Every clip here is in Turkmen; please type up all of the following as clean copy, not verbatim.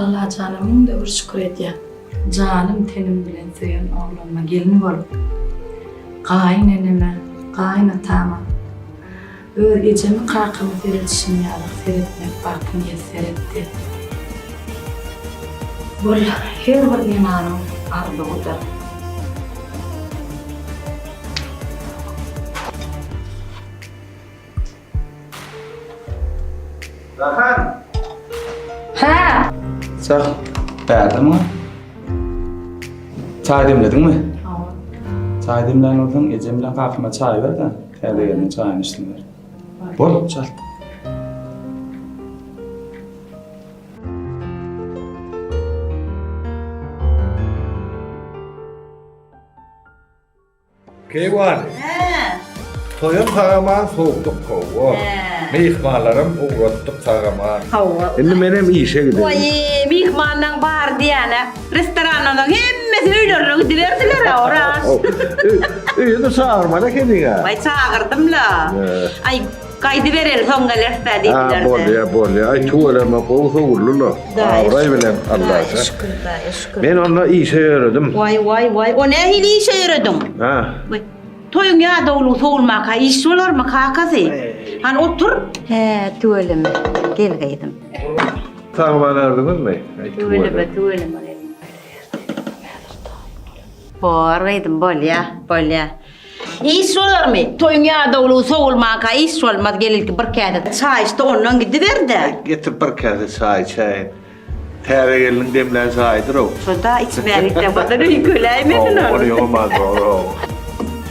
Allajana müňde bir şükür edýän. Janym tenim bilen söýen oglanyma gelin bolup, gaýyn eneme, gaýyn atama, öz ejemi kakamy seredişim ýaly seretmek bagty miýesser etdi. Bul her bir zenanyň arzuwydyr. Jahan! Hä? Sag, bärde muňa. Çaý demlediňmi? Hawa. Çaý demlän bolsaň, ejem bilen kakama çaý ber-de, täze gelniň çaýyny içsinler. Bol, çal. Keýwany. Hä. Toýam sag-aman sowduk hawa. Hä. Myhmanlaram ugratdyk sag-aman. Hawa. Indi menem işe gideýin. Waý, myhmanlaň bary diýýän-ä. Restorandan soň hemmesi öýlerine gidiberdiler-ä, Oraz. Öýe-de çagyrmaly ekeniň-ä. Waý, çagyrdym-la. Aý, gaýdybereli soň geleris-dä diýdiler-de. Ha, bolýa, bolýa. Aý, tüweleme, gowy sowuldy-la. Abraý bilen Allaja. Şükür, Hudaýa şükür. Men onda işe ýöredim. Waý, waý, waý, o nähili işe ýörediň? Ha. Waý, toýuň ýadawlygy sowulmaka iş bolarmy, kakasy? Hany otur. Hä, tüweleme. Gel gyzym. Sag barardyňyzmy? Tüweleme, tüweleme gelin. Bor gyzym, bolýa, bolýa. Iş bolarmy? Toýuň ýadawlygy sowulmanka iş bolmaz, gel ilki bir käse çaý iç-de ondan gidiber-de. Getir bir käse çaý içäýin. Täze gelniň demlän çaýydyr-ow. Şo-da içmän gitseň birden öýkeläýmesin ol. Ony ýogamaz, dogry.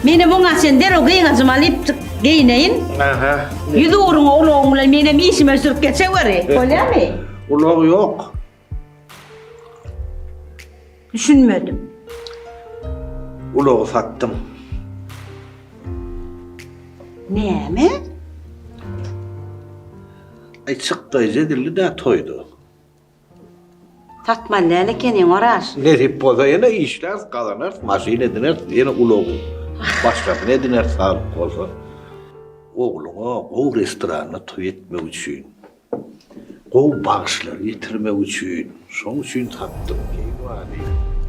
Menem oňa sen derrew gyňajymy alyp geýneýin. Aha. Ýüz ugruňa ulagyň bilen menem işime sürüp geçeweri. Bolýamy? Ulag ýok. Düşünmedim. Ulagy satdym. Näme? Aý çykdaýjy edildi-dä toýda. Satmaly däl ekeniň Oraz. Nesip bolsa ýene işläris, gazanarys, maşyn edineris, ýene ulagy başgasyny edineris saglyk bolsa. Ogluňa gowy restoranda toý etmek üçin. Gowy bagşylary getirmek üçin, şoň üçin satdym. Keýwany.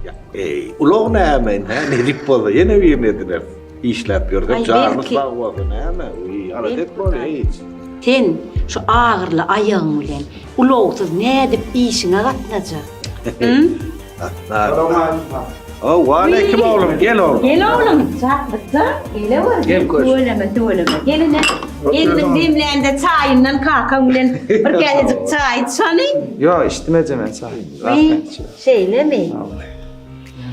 Ýa, eý, ulag näme indi, hä, nesip bolsa ýene birini edineris. Işläp ýörsek, janymyz sag bolsa näme, wiý, alada etme hiç. Sen şu agyrly aýagyň bilen ulagsyz nädip işiňe gatnajak? Hü? Gatnar. Ow, waleýkim oglum, gel oglum. Gel oglum, Şatlykjan, gelewer. Gel köşk. Tüweleme, tüweleme. Gel ine. Gelniň demlände çaýyndan kakaň bilen bir käsejik çaý iç hany. Ýok, içdim eje men çaý. Wiý, şeýlemi?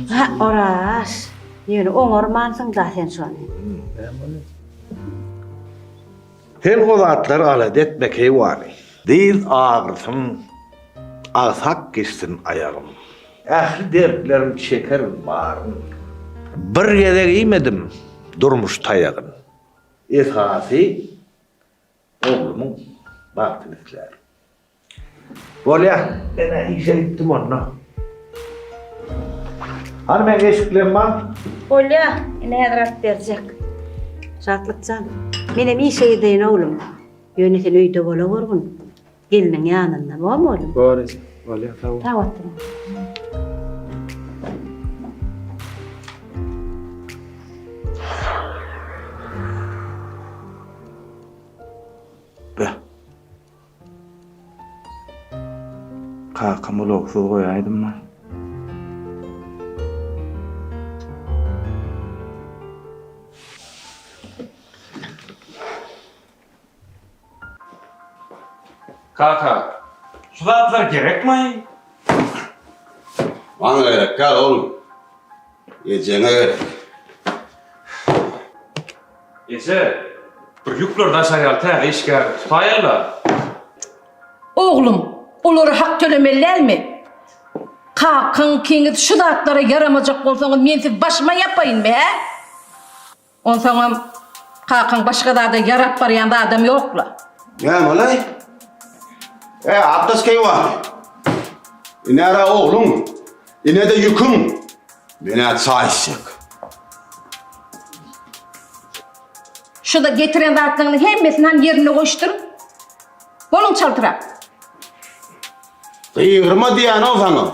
Ha, Oraz, ýöne oňarmansyň-da sen şony. Näme boldy? Sen o zatlary alada etme keýwany. Dyz agyrsyn, agsak geçsin aýagym. Ähli dertlerim çekerin baryn. Bir gezek iýmedim durmuş taýagyn. Esasy oglumyň bagtyny islärin. Bolýa, men-ä işe gitdim onda. Hany meň eşiklerim bar? Bolýa, ine häzir alyp berjek. Şatlyk jan, menem işe gideýin oglum. Ýöne sen öýde bolagörgün. Gelniň ýanynda, bormy oglum? Bor eje, bolýa, sag bol. Sag oturyň. Beh. Kakam ulagsyz goýaýdym-la. Kaka, şu zatlar gerekmi? Maňa gerek däl oglum. Ejeňe gerek. Eje, bir ýükleri daşar ýaly täze işgär tutaýaly-la. Oglum, olara hak tölemeli dälmi? Kakaň ikiňiz şu zatlara ýaramajak bolsaňyz men sizi başyma ýapaýynmy, hä? Onsoňam kakaň başga zada ýarap barýan zadam ýok-la. Näme-laý? E, Atdas keýwany. Ine-ä ogluň, ine-de ýüküň. Men-ä çaý içjek. Şu-da getiren zatlaryňyň hemmesini han ýerinde goýuşdyr. Boluň çaltrak. Gygyrma diýýän-ow saňa.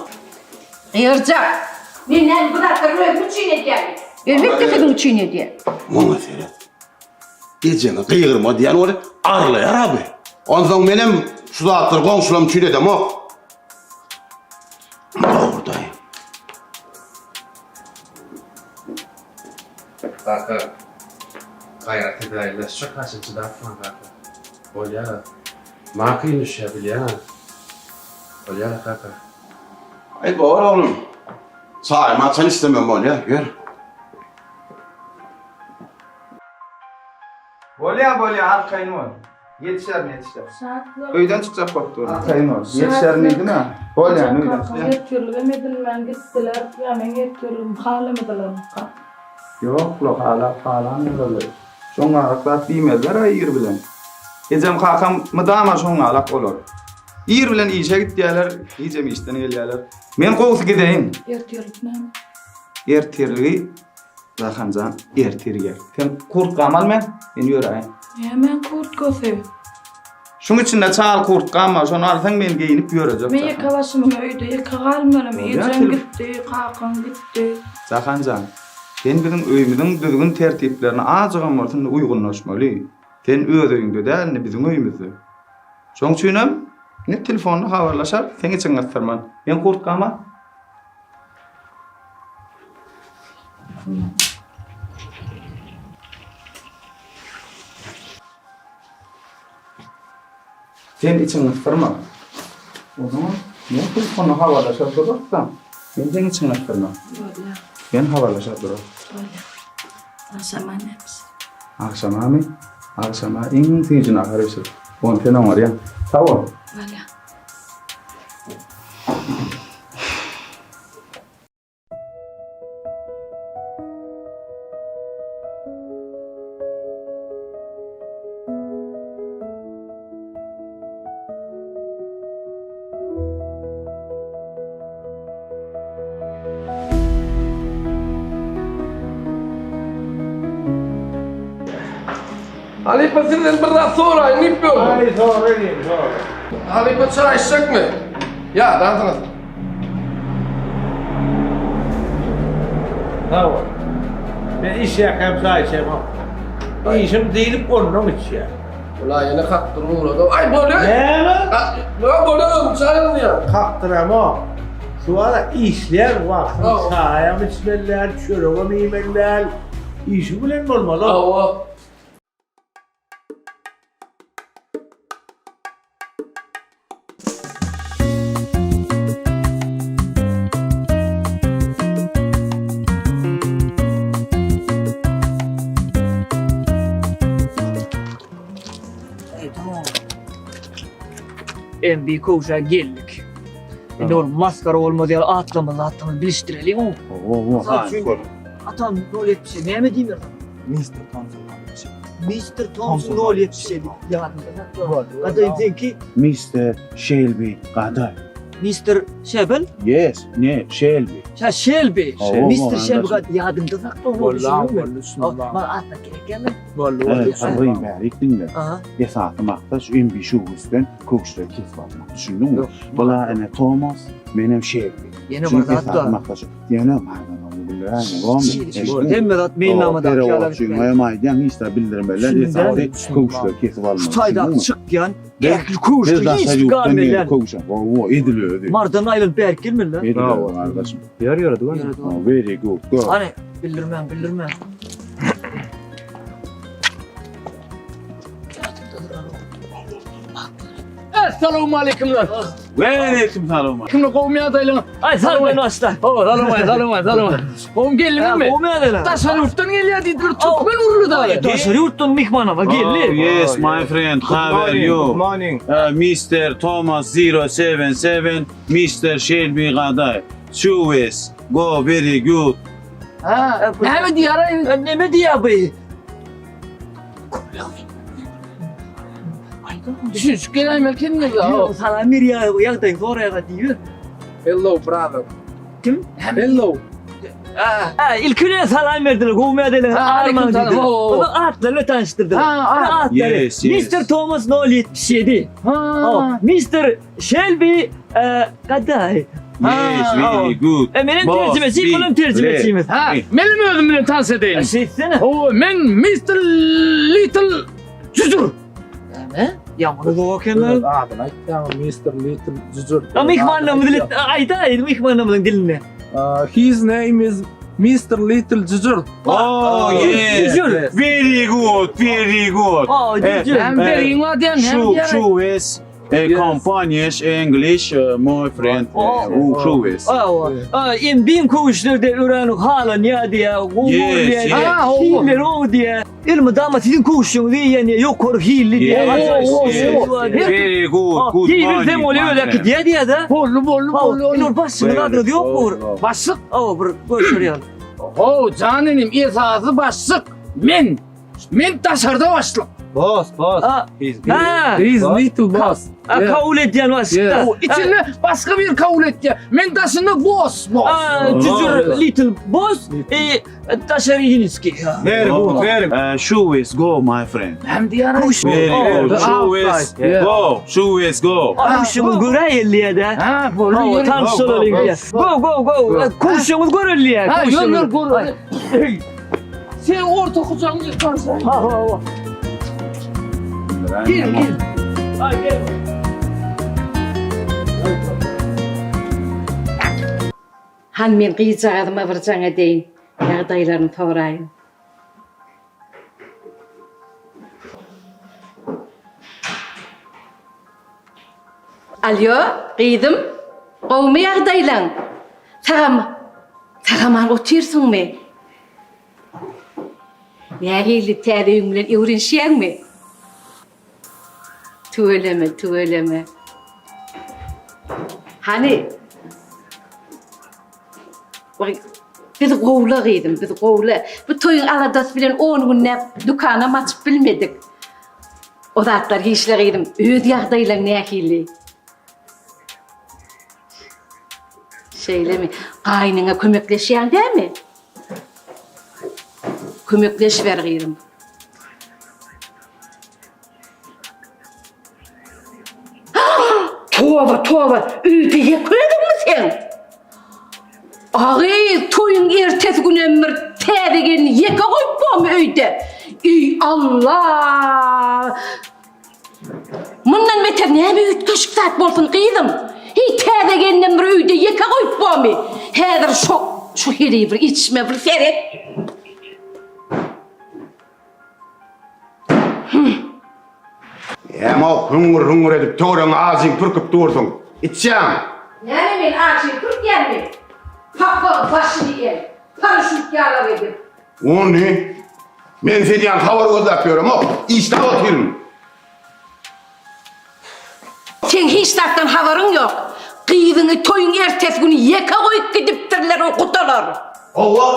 Gygyrjak. Men näme bu zatlary özüm üçin edýänmi? Elbetde siziň üçin edýän. Muňa seret. Ejeňe gygyrma diýýän ol arlaýar-a bu. Onsoň menem şu zatlary goňşularym üçin edemok. Dogrudaý. Kaka, gaýrat edäýle, şu kaşa çydapman kaka. Bolýa. Maňa kyn düşýä bilýäňä. Bolýa kaka. Aý bor oglum. Çaýymy açan istemem bolýa, ýör. Bolýa, bolýa, arkaýyn bol. Ýetişerin, ýetişerin. Şatlyk. Öýden çykjak bolup dur. Arkaýyn bol. Ýetişerin diýdim-ä. Bolýan öýden çykýan. Ertirligem edilmän gitdiler. Ýa meň ertirligimi halamadylarmyka? Ýok-la, halap halandylar. Şoňňalak zat diýmezler-ä ir bilen. Ejem kakam mydama şoňňalak olar. Ir bilen işe gitýärler, gijem işden gelýärler. Men gowusy gideýin. Ertirlik näme? Ertirligi Jahanjan ertir iýer. Sen kurtkamy al men, men ýöräýin. Näme kurtkasy? Şuň içinde çal kurtkam bar, şony alsaň men geýinip ýörejek. Men ýeke başyma öýde ýeke galmalymy? Ejem gitdi, kakam gitdi. Jahanjan, sen biziň öýümiziň düzgün tertiplerine azjygam bolsa indi uýgunlaşmaly. Sen öz öýüňde däl, indi biziň öýümizde. Şoň üçinem indi telefonda habarlaşar, seň içiňi gysdyrman. Men kurtkamy al. Sen içiňi gysdyrma. O zaman men telefonda habarlaşar durarys-da. Men seň içiňi gysdyrma. Bolýar. Men habarlaşar durarys. Bolýar. Agşama näme bişir? Agşamamy? Agşama iň süýji nahar bişir. Ony sen oňarýaň. Sag bol. Bolýar. Halypa sizden bir zat soraýyn diýip ýördüm. Aý sora diýim, sora. Halypa çaý içjekmi? Ýadansyňyz. Sag bol. Men işýäkäm çaý içemok. Işim diýlip ondan içýän. Ula ýene kakdyryp ugrady. Aý bolýa. Näme? Ýa bolýa özüm çaý alýan. Kakdyramok. Şu ara işleýän wagtyň çaýam içmeli däl, çöregem iýmeli däl. Işiň bilen bolmaly. Hawa. MB kowşa geldik. Indi ol maskara bolmaz ýaly atlamyzy atlamyzy bilişdireliň o. Owo, Atam 077 näme diýmer sana? Mister Thompson 077. Mister Thompson 077 ýadymda sakla. Gadaý seňki Mister Shelby Gadaý. Mister Şebel? Yes, ne, Shelby. Şa Shelby. Hawa, Mister hawa, Shelby gadaý ýadyňda sakla onu. Boldy, düşündiňmi? boldy, düşündim. Maňa atmak gerek gelme. Boldy, boldy. Sabrym bärik diňle. Aha. Esasy maksat şu MB şuwüsden köwüşleri kesip almak. Düşündiňmi? Bula ene Thomas, menem Shelby. Ýene bir zat bar. Maksat şu. Ýöne mardan ony bildiräýme. Hemme zat meýilnamadaky ýaly. Pereworçyňa hem aýdýan hiç zat bildirmeliler. Esasy köwüşleri kesip almak. Şu taýdaky çykýan ähli köwüşler hiç galmaýar. Köwüşe. Hawa, edil özi. Mardan aýlanyp bärik gelmeli. Edil özi gardaşym. Ýör ýöredi görme. Very good. Go. Hany bildirmäň, bildirmäň. Essalamu aleýkumlar. We aleýkum salam. Kimle gowmy ýagdaýlaryň? Aý salam başla. Hawa, salam aý, salam aý, salam aý. Gowmy geldiňizmi? Gowmy ýagdaýlar? Daşary ýurtdan gelýär diýdiler, türkmen urly dagy. Daşary ýurtdan myhmanama geldi. Oh, yes, my friend. How are you? Good morning. Uh, Mr. Thomas 077, Mr. Shelby Gaday. Choice, go very good. Ha, näme diýýär? Näme diýýär bu? Düşünişip geläýmeli kendine. Salam berýär, ýagdaýyň soraýar diýýär. Hello brother. Kim? Hello. Ha, ilki bilen salam berdiler. Gowy mädeliň arman diýdiler. Onuň atlary tanyşdyrdylar. Ha, atlary. Mr. Thomas 077. Ha. Mr. Shelby Gaday. Yes, very good. E, menem terjimeçi, bulam terjimeçimiz. Ha, menem özüm bilen tans edeýin. Şeýtsene. Hawa, men Mr. Little Jüjür. Näme? Ýaňy zok eken. Adyny aýtýaň, Mr. Little Jüjür. A myhmanlarymyz dili aýdaý, myhmanlarymyzyň dilinde. His name is Mr. Little Jüjür. Oh, yes. Jüjür. Very good, very good. Oh, jüjür. Hem beriň bar diýen, hem Şu, diýen. şu is companies English my friend. Şu is. Awa. Embiň köwüşlerde ören halanýar diýä, gowy Yes, diýä. yes. Hilleri gowy diýä. Elmydama siziň köwüşüňizi iýen diýä, ýokary hilli diýä. Yes, yes. Very good, good Hiýbilseň morning. ol my öýle friend. gidýär diýä-de. Boldy, boldy, boldy. Indi ol başlygyň adyňyz ýokmy bir? Başlyk. Awa, bir görşer ýaly. How, jan inim, esasy başlyk men. Men daşarda başlyk. Boss, boss. Ha. Ha. He is little boss. Ha, kabul edýän başlykda. O içinde başga bir kabul etýär. Men daşynda boss, boss. Ha, jüjür little boss, e, daşary ýiniski. Very good, very good. Uh, shoes go my friend. Hem diýär. Very good. Shoes Yeah. go. Shoes go. Kuşuňyz göräýeli diýä-de. Ha, boldy. Hawa, ýör. tanyş Go, go, bolalyň diýä. Go, go, go. Kuşuňyz göreli diýä. Ha, ýör, ýör, kuşuňyz. gör. Sen orta kucağını yıkarsın. Ha, ha, ha. Gel, gel. Ha, gel. Han men gyzjagazyma bir jaň edeýin, ýagdaýlaryny soraýyn. Alýo, gyzym, gowumy ýagdaýlaň? Sagam, sag-aman otyrsyňmy? Nähili, täze öýüň bilen öwrenişýäňmi? Tüweleme, tüweleme. Hany? Waý, biz gowla gyzym, biz gowla. Bu toýuň aladasy bilen on günläp dükanam açyp bilmedik. O zatlar hiçle gyzym, öz ýagdaýlaň nähili? Şeýlemi? Gaýnyňa kömekleşýäň dämi? Kömekleşiber gyzym. Toba, toba, öýde ýeke özüňmi sen? A gyz, toýuň ertesi günem bir täze gelni ýeke goýup bormy öýde? Eý, Alla! Mundan beter näme üýtgeşik zat bolsun gyzym? Hiý täze gelnem bir öýde ýeke goýup bormy? Häzir şo şu heleý bir içime bir seret. Näme-ow, hüňňür-hüňňür edip töweregiňe ajyň pürküp dursuň? Içýäňmi? Näme men ajyň pürkýänmi? Papagyň başyny el, paraşýut ýalak edip. Ony men senden habar gözläp ýöremok, işläp otyryn. Seň hiç zatdan habaryň ýok. Gyzyňy toýuň ertesi güni ýeke goýup gidipdirler o gudalar. Hawa,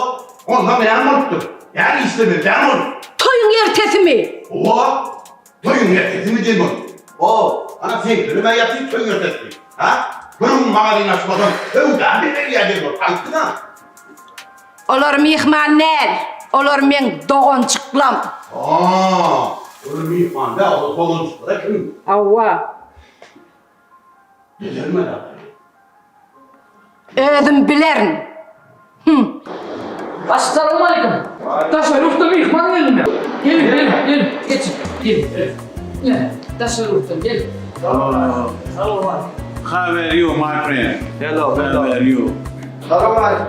onsoň näme bolupdyr? Näme işlemeli däl ol? Toýuň ertesimi? Hawa, toýuň ertesimi diýen bol. O, ana seňkilerem-ä ýatyr toýuň ertesi. Ha? Bir gün magazin açmasaň, söwda bermelýär diýen bol. Aýtdyň-a. Olar myhman däl, olar meň doganjyklam. Haa, olar myhman däl, olar doganjyklar eken. Hawa. Bilermen agay. Özüm bilerin. Hüm. Assalamualeýkum. Daşary ýurtdan myhman geldi. Gelin, gelin, gelin. Geçin. Gelin. Ine, daşary ýurtdan gelin. How are you my friend? Hello, How are you? Salam aleyküm.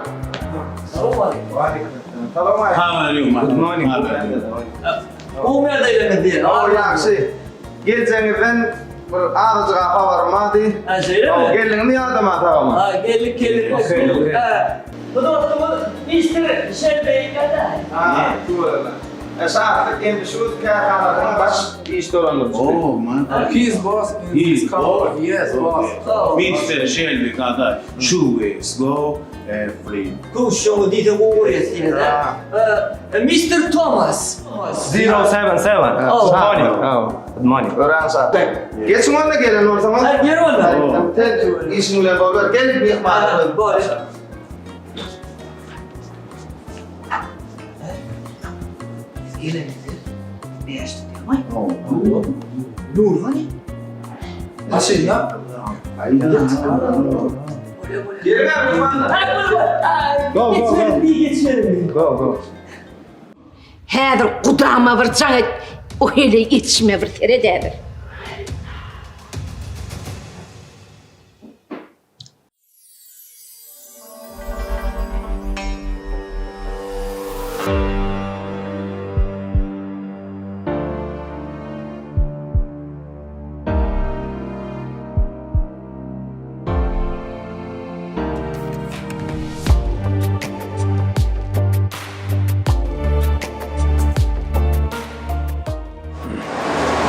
Salam aleyküm. Salam aleyküm. How are you my Good morning. How are you? Gowy ýagdaýlaryňyz diýen. Hawa, ýagşy. Geljeňizden bir azajyk habarym bardy. Ha, şeýlemi? Geldiňizmi ýadama tagama? Ha, geldik, geldik. Okey, okey. Ha, bu dostumyz Mister Şelbeý Gadaý. Ha, tüweleme. Şatlyk Endişuz kärhanasynyň baş iş dolandyryjysy. Oh my God. He is boss in He this is company. Yes, boss. Mister Shelby Gaday. Shoes go free. Köwüşüňi diýseň gowy görýäs diýene-de. Mister Thomas. 077. Oh. Good morning. Good morning. Örän şat. Geçiň onda gelen bolsaňyz. Ha, gel onda. Sen işiň bilen boluber. Gel myhman. Bor. Geleninde bäşde diýýäň-aý. Nury hany? Maşynda. Go, go, go. Go, go. Häzir gudama bir jaň et, o heleý etişime bir seret häzir.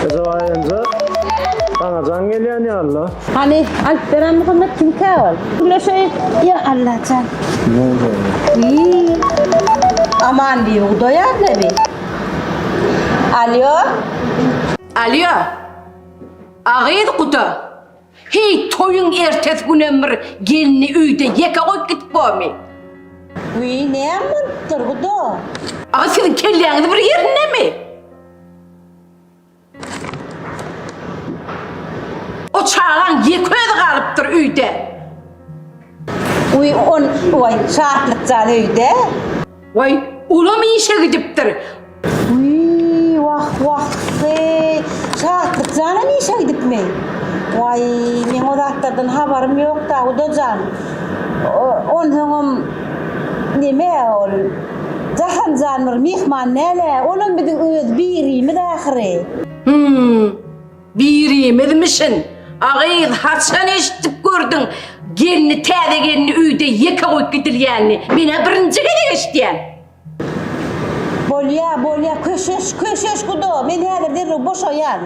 Ejebaý enje, saňa jaň gelýän ýaly-la. Hany, alyp beren Muhammet kimkä ol? Gürleşeýin. Ýa Allajan. Wiý. Aman bibi gudaýar-la bi. Alýo. Alýo. A gyz guda. Heý, toýuň ertesi günem bir gelni öýde ýeke goýup gidip bormy? Wiý, näme bolupdyr, guda? A siziň kelläňiz bir ýerindemi? O çagaň ýeke özi galypdyr öýde. Wiý, on, waý, Şatlyk jan öýde. Waý, olam işe gidipdir. Wiý, wah, wah-heý, Şatlyk janam işe gidipmi? Waý, meň o zatlardan habarym ýok-da, guda jan. Onsoňam, neme ol, Jahan jan bir myhman däl-ä, olam biziň öz birimiz ahyry. Hüm, birimizmişin. A gyz, haçan eşidip gördüň, gelni, täze gelni öýde ýeke goýup gidilýänini? Men-ä birinji gezek eşidýän. Bolýa, bolýa, köşeş, köşeş guda, men häzir derrew boşaýan.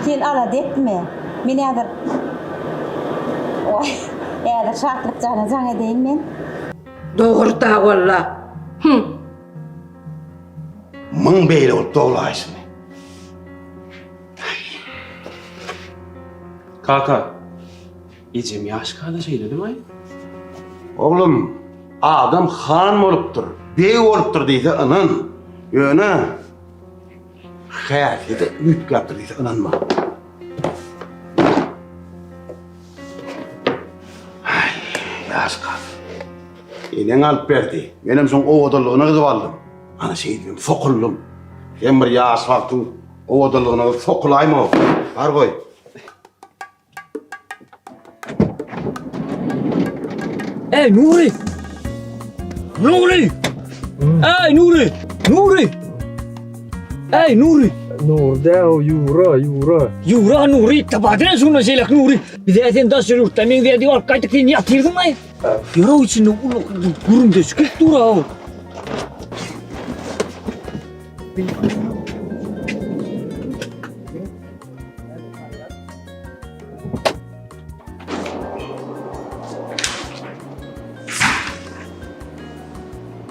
Sen alada etme. Men häzir Waý, häzir Şatlyk jana jaň edeýin men. Dogry-da walla. Hüm. Muň beýle bolup doglaýşyny. Kaka, ejem ýaşka-da şeýledimaý? Oglum, adam han bolupdyr, beg bolupdyr diýse ynan. Ýöne häsiýeti üýtgäpdir diýse ynanma. Aý, ýaşka. Eneň alyp berdi. Menem şoň owadanlygyna gyzyp aldym. Ana şeýdibem sokuldym. Sen bir ýaş wagtyň owadanlygyna gyzyp sokulaýma. Bar goý. Ey Nuri! Nuri! Ey Nuri! Nuri! Ey Nuri! Nur däl o Ýura, Ýura. Ýura Nuri, tapadyn şuna şeýlek Nuri. Bize sen daş ýurtda meň diýdi alyp gaýdyk sen ýatyrdyň aý. Ýura içinde uly gürrüňdeş gelip dur aw.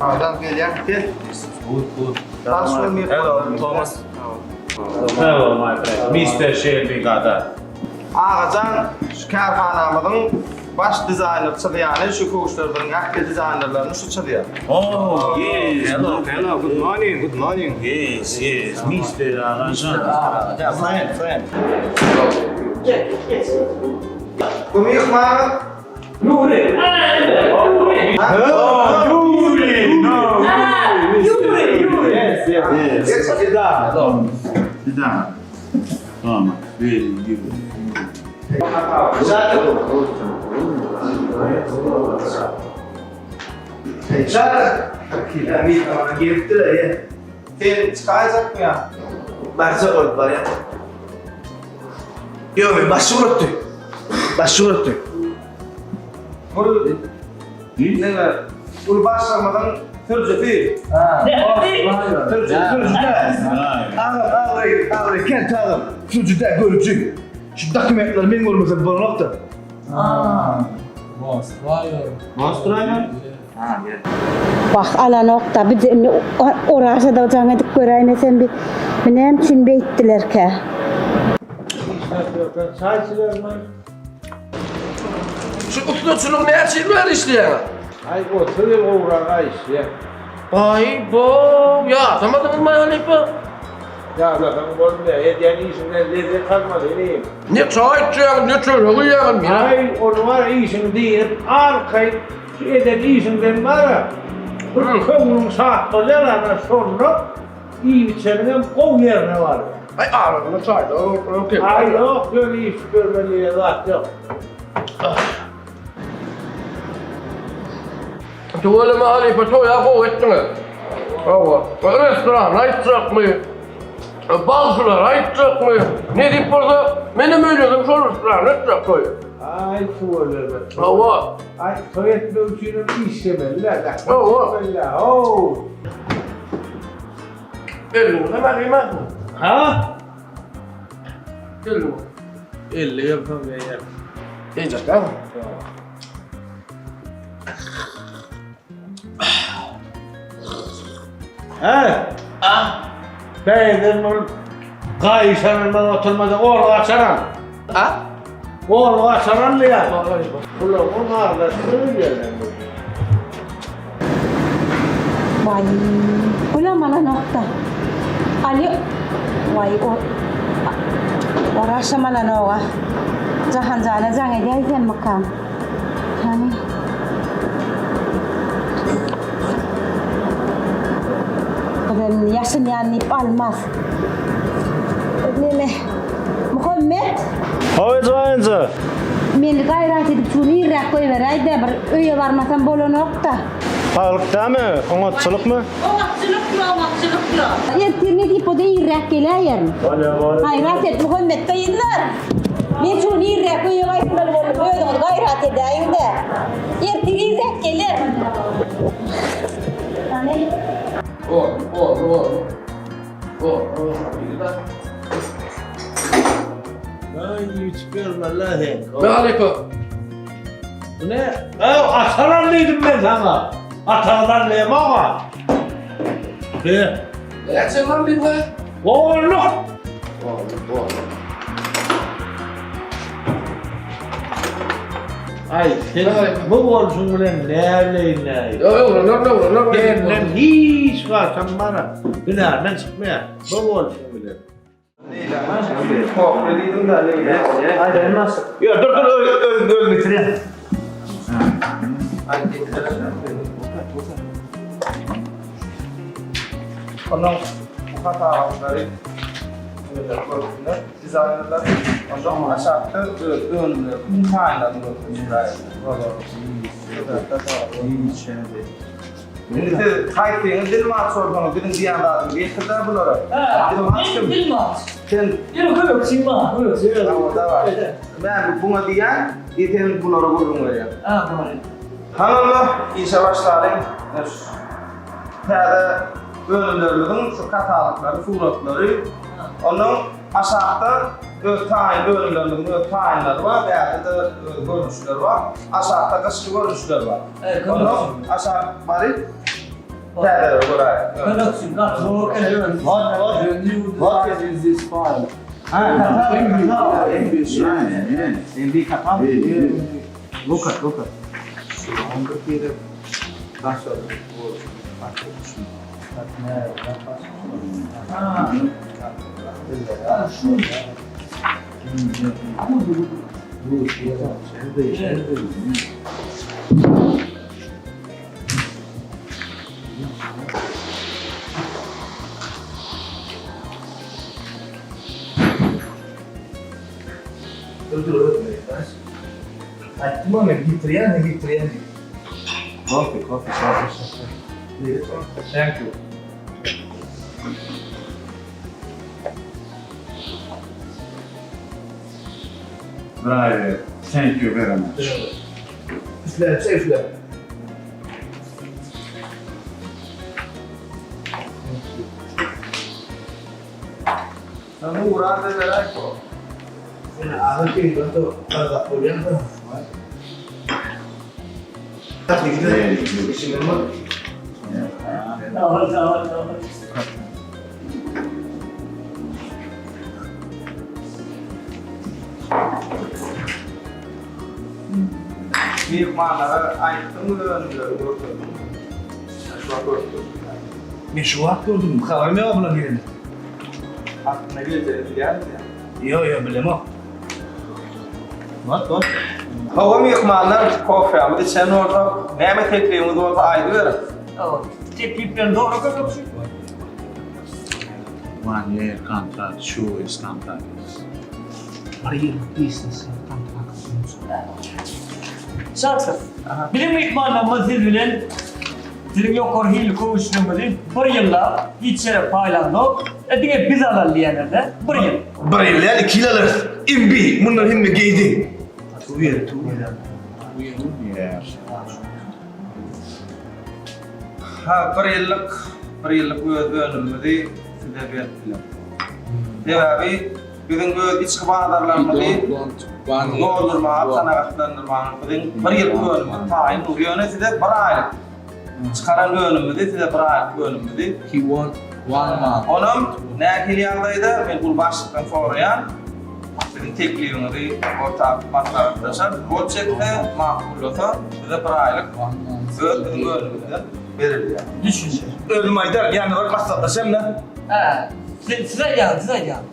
Adam gelýär. Gel. Good, good. Hello, Thomas. Hello, my friend. Mr. Shelby Gada. Agajan şu kärhanamyzyň baş dizaýner çyzýany şu köwüşlerimiziň ähli dizaýnerlerini şu çyzýar. Oh, yes. Hello, hello, good morning, good morning. Yes, yes. Mr. Agajan. Friend, friend. Gel, geç. Bu myhmanymyz Nuri. Nuri. Nuri. No. Nuri, Nuri. Yes, yes. Geç, Sit down. Sit down. Tamam. Very good. Sen çykaýjakmy ýa? Barjak bolup barýan. Ýok, men başy uratdy. Başy uratdy. Bul neme? Uly başlygymyzyň sürüjisi. Sürüji, sürüji-dä. Agam, agry, agry, kent agam. Sürüji-dä, görüji. Şu dokumentleri men görmesem bolanok-da. Boss driver? Wah, alanok-da, bir indi Oraza-da jaň edip göräýmesem bi, bi näme üçin beýtdilerkä? Çaý içilermi? Şu ustaçylyk näçe ýyl bäri işleýäňiz? Aý, 30 ýyl gowraga işleýän. Aý, bo, ýaşamadyňyzmy halypa? Ýazlasaň bolmaýar, edýän işiňden lezzet almaly inim. Ne çaý içýäňiz, ne çörek iýýäňiz, men. Aý, ony bar işiňi diýip, arkaýyn şu eden işiňden bar-a, bir köňlüň şat bolýar ana şonda iýip-içeniňem gowy ýerine barýar. Aý, arasynda çaýlar oturyp. Aý, ýok, ýöne iýip-içip ýörmeli diýen zat ýok. Tüweleme halypa toýa gowy etdiňiz. Hawa. Restorana aýtjakmy? Bagşylara aýtjakmy? Nesip bolsa menem öýlensem şol restoranda etjek toýy. Aý tüweleme. Hawa. Aý toý etmek üçinem işlemeli-dä, zähmet Hawa. çekmeli-dä. How. Elliňize mährimansyn. Ha? Elliňize. 50 gelseň geýer. Geýjek dämi? He? Ah. Beýden ol gaýyşanyndan oturmada gol gaçaran. Ha? Gol gaçaran diýýär. Gulagyň aglaşyny bilýärler. Waý, bulam alanokda. Alýo. Waý, o Oraşam alanoga. Jahanjana jaň edäýsemmikam? Hany. Gyzym ýaşynýan diýip almaz. Neme? Muhammet? Hawa jaýynja. Meni gaýrat edip şu nirräk goýberäý-dä, bir öýe barmasam bolanok-da. Saglyk dämi, oňatçylykmy? Oňatçylykmy, oňatçylykmy. Ertir nesip bolsa irräk geläýerin. Bolýa, bolýa. Gaýrat et, Muhammet gyzlar. Men şu gün irräk öýe gaýtmaly boldum, özüňiz gaýrat edäýiň-dä. Ertir irräk gelerin. Hany. Boldy, boldy, boldy. Halypa. Bu ne? Ew, ataran diýdim men saňa. Ataran diýme oňa. Ne? Näçe lan bir be? Oğlum. Oğlum, oğlum. Ay sen bu bolşuň bilen näleýin näýin? Ýok, öwrenler, öwrenler. Senden hiç gaçan bana hünärmen çykmaýar. Bu bolşuň bilen. Ýok, dur, dur, öz, öz bitirýän. Ondan bu hasabatlary görsünler, dizaýnerler. Ondan aşakda öz önümleriniň taýynlaryny görkezýär. Indi siz haýsyňyz dilmaç bolsaňyz biziň diýen zadymyzy ýetirder bulara. Dilmaç kim? Dilmaç. Sen Ýöne kömekçim bar, kömekçi. Hawa, daway. Men buňa diýýän, i sen bulara gürrüň berýäň. Ha, bolýar. Hany onda işe başlalyň. Täze önümlerimiziň şu kataloglary, suratlary. Ondan aşakda öz taýyn önümlerimiziň öz taýynlary bar, bärde-de öz görnüşleri bar. Aşakda gyşky görnüşler bar. Ondan aşak baryp täzeleri göräýeris. Kömekçim, gaty zor eken. What, what, what is this file? Ha, MB katal. Look at, look at. Aýtdym men getirýän, getirýän diýip. Kofe, kofe, kofe. Thank you. Driver, thank you very much. Üfle, üfle. Sen uğrar da beräý ko. Agyr keýpden de gazap bolýan da. Tamam, tamam, tamam. Myhmanlara aýtdyňmy önümleri görkezdiňmi? Şu wagt görkezdim. Men şu wagt gördüm, habarym ýok bular gelende. Aslynda geljegini bilýärmiň ýa? Ýok, ýok, bilemok. Bot, bot. Hawa myhmanlar, kofämizi içen bolsak, näme teklibiňiz bolsa aýdyberiň. Hawa, tekliplerini dogry kömekçi. One year contract, sure is contract. Bir ýyllyk biznes kontrakt boýunça. Şatlyk, biziň myhmanlarymyz siz bilen siziň ýokary hilli köwüşleriňizi bir ýyllap hiç ýere paýlanok, e, diňe biz alaly diýýärler-de, bir ýyl. Bir ýyl däl, iki ýyl alarys. MB, mundan hemme geýdi. Ha, bir ýyllyk, bir ýyllyk öz önümimizi size berip bileris. Sebäbi biziň öz içki bazarlarymyzy doldurmaga, kanagatlandyrmaga biziň bir ýyllyk önümimiz taýyn dur. Ýöne size bir aýlyk çykaran önümimizi size bir aýlyk önümimizi Onam nähili ýagdaýda men uly başlykdan soraýan. Siziň teklibiňizi orta atyp maslahatlaşar. Gol çekse, makullasa, bize bir aýlyk öz biziň önümizden berilýär. Düşünje. Özüm aýdaryn, ýanyna baryp maslahatlaşaryn-da. Hä, siz aýdýaňyz, siz aýdýaňyz.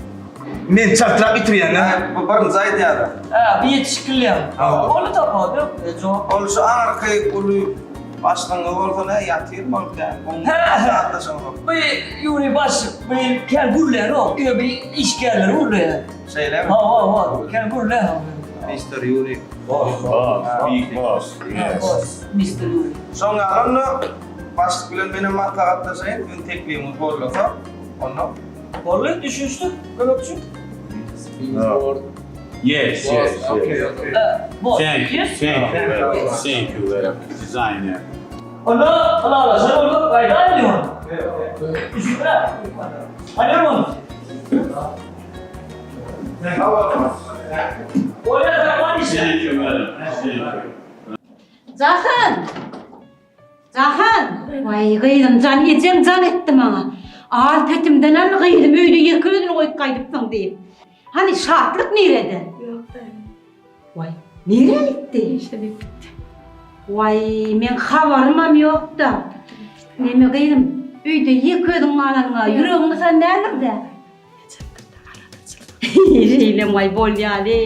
Men çaltrak bitirýän-dä. Bu birinji aýdýar-da. Hä, bu ýetişikli. Ony tapawut ýok, jogap. Ol şu aňyrky uly başlygyňyz bolsa nä, ýatyrmy ol kän? Hä, bu Ýuriý başlyk, bu kän gürlänok, diňe bir işgärleri gürleýär. Şeýlemi? Hawa, hawa, kän gürlänok. Mister Ýuriý. Boss, boss, big boss, yes. Boss, mister Ýuriý. Şoň ýaly onda başlyk bilen menem maslahatlaşaýyn, siziň teklibiňizi gollasa, onda. Boldy, düşünişdik, kömekçi. Yes, yes, yes. Boss. Thank you, thank you very much. Thank you very much. Designer. Onda ylalaşan bolduk, gaýdaýyn ony. Düşündirä. Hany ony. Bolýar, tamam işe. Thank you madam. Thank you. Jahan! Jahan! Waý, gyzym jan, ejem jan etdi maňa. Al petimden al, gyzym öýde ýeke özüni goýup gaýdypsyň diýip. Hany, Şatlyk nirede? Ýok daýza. Waý, nirä gitdi? Işe diýip gitdi. Waý, meň habarymam ýok-da. Neme gyzym, öýde ýeke özüň galanyňa ýüregiň gysan däldir-dä? Şeýlem waý bolýaly.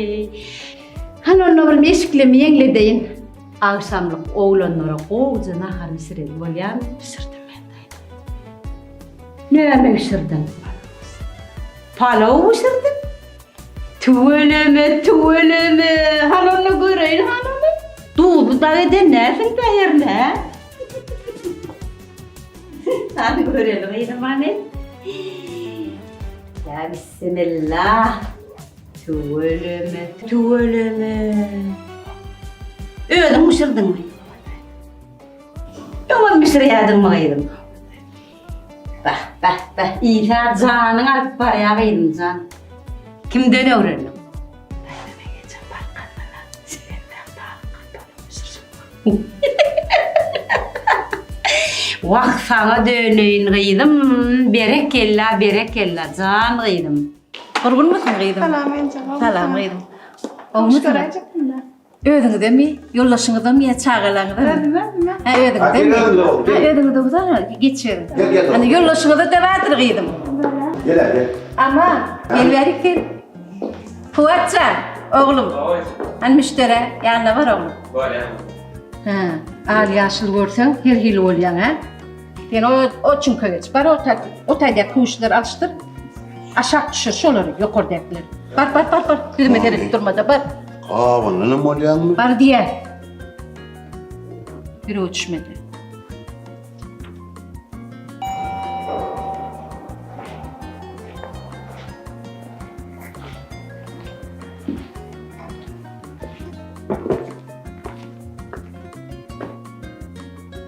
Hany onda bir meşiklemi ýeňledeýin. Agşamlyk oglanlara gowuja nahar bişireli bolýamy? Bişirdim men daýza. Näme bişirdiň? Palaw bişirdiň? Tüweleme, tüweleme. Hany onda göreýin hany ony. Duzly dag eden näsiň-dä hernä, hä? Hany göreli gyzym hany. Ýa bissimillah. Tüweleme, tüweleme. Özüň bişirdiňmi? Öňem bişirýärdiňmi gyzym? Bah, bah, bah. Isa janyň alyp barýar gyzym jan. Kimden öwrendiň? Wah saňa döneýin gyzym, berekella, berekella, jan gyzym. Gurgunmysyň gyzym? Salam enje. Salam gyzym. Gowmysyň? Özüňizemi, ýoldaşyňyzamy ýa çagalaryňyzamy? Özüme, özüme. Hä, özüňizemi? Hä, özüňiz uzana, geçiň. Gel, gel. Ana, ýoldaşyňyza-da bardyr gyzym. Gel, gel. Aman, gel bärik sen. Kuwat jan, oglum. Hany müşderä, ýanyna bar oglum. Barýan. Hä, al ýaşyl görseň her hili bolýaň, hä? Sen o o çüňke geç. Bar o taý, o taýda köwüşleri alyşdyr. Aşak düşür şolary, ýokardakylar. Bar, bar, bar, bar. Ýüzüme seredip durma-da, bar. Gabandanam bolýaňmy? Bar diýä. Ýürege düşmedi.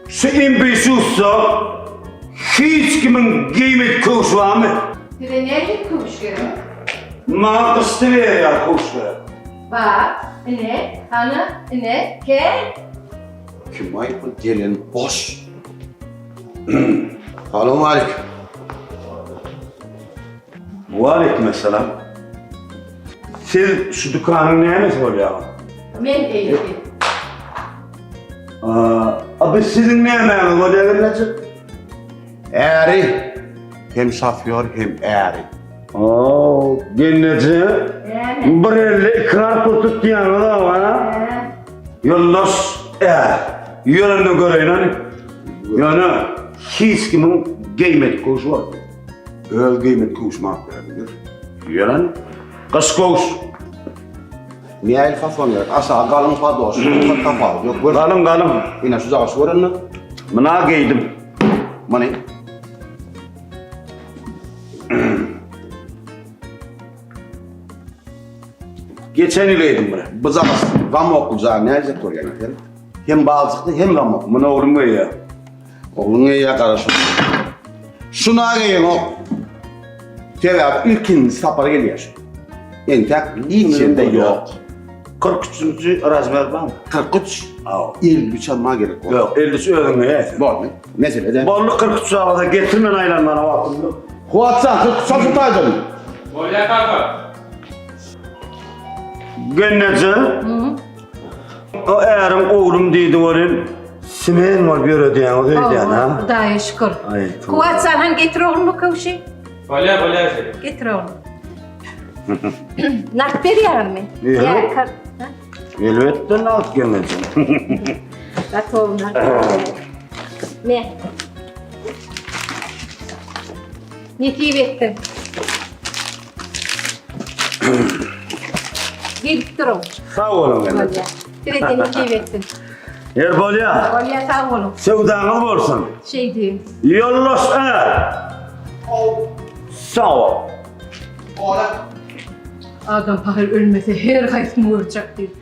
Şu imbisi ussa hiç kimiň geýmedik köwşi barmy? Size nähili köwüş gerek? Maňa gyşda berýär köwüş gerek. Bar, ine, hany, ine, gel. Kim-aý bu gelen boş? Salowmaleýkim. Waleýkim essalam. Siz şu dükanyň nämesi bolýaňyz? Men eýesi. A, bu siziň nämäňiz bolýar gelneje? Äri hem şofýor hem äri. Oo, gelneje. Bir elle ikrar pul tutýaňyz ha? Ýoldaş, är. Ýörende göreýin hany. Ýöne hiç kimiň geýmedik köwşi bar. Öz geýmedik köwşümi alyp bererin. Ýören gyş köwüş. Nähili fason gerek? Aşagy galyň padoşy, tapawudy ýok. Galyň galyň. Ine şu jaga şu görende. Muna geýdim. Muny. Geçen ýyl geýdim muny. Bu jaga zamokly jaga näjek bolýar sen? Hem baljykly hem zamokly. Muny oglum geýýär. Ogluň geýýär gara şuny. Şuna geýeňok. Sebäbi ilkinji sapar gelýär şu. Entäk hiç ýerde ýok. 43-nji razmer barmy? 43? 53 alma gerek bor. Ýok, 53 özüň geýersiň. Boldy. Mesele däl. Boldy 43 alsa getir men aýlanmana wagtym ýok. Kuwat jan 43 al şu taýdan. Bolýar kaka. Gelneje. O äriň oglum diýdi welin simen bolup ýöredýäňiz öýdýän ha. Hudaýa şükür. Kuwat jan han getir oglum bu köwşi. Bolýar bolýar şeýle. Getir oglum. Nagt berýäňizmi? Ýok. Elbetde nagt gelneje. Gaty oglum. Me. Nesip etsin. Gelip duruň. Sag boluň gelneje. Size nesip etsin. Ýer bolýar. Bolýar sag boluň. Söwdaňyz bolsun. Şeýdi. Ýoldaş är. Sag bol. Adam pahyr ölmese her haýsyny görjek diýip.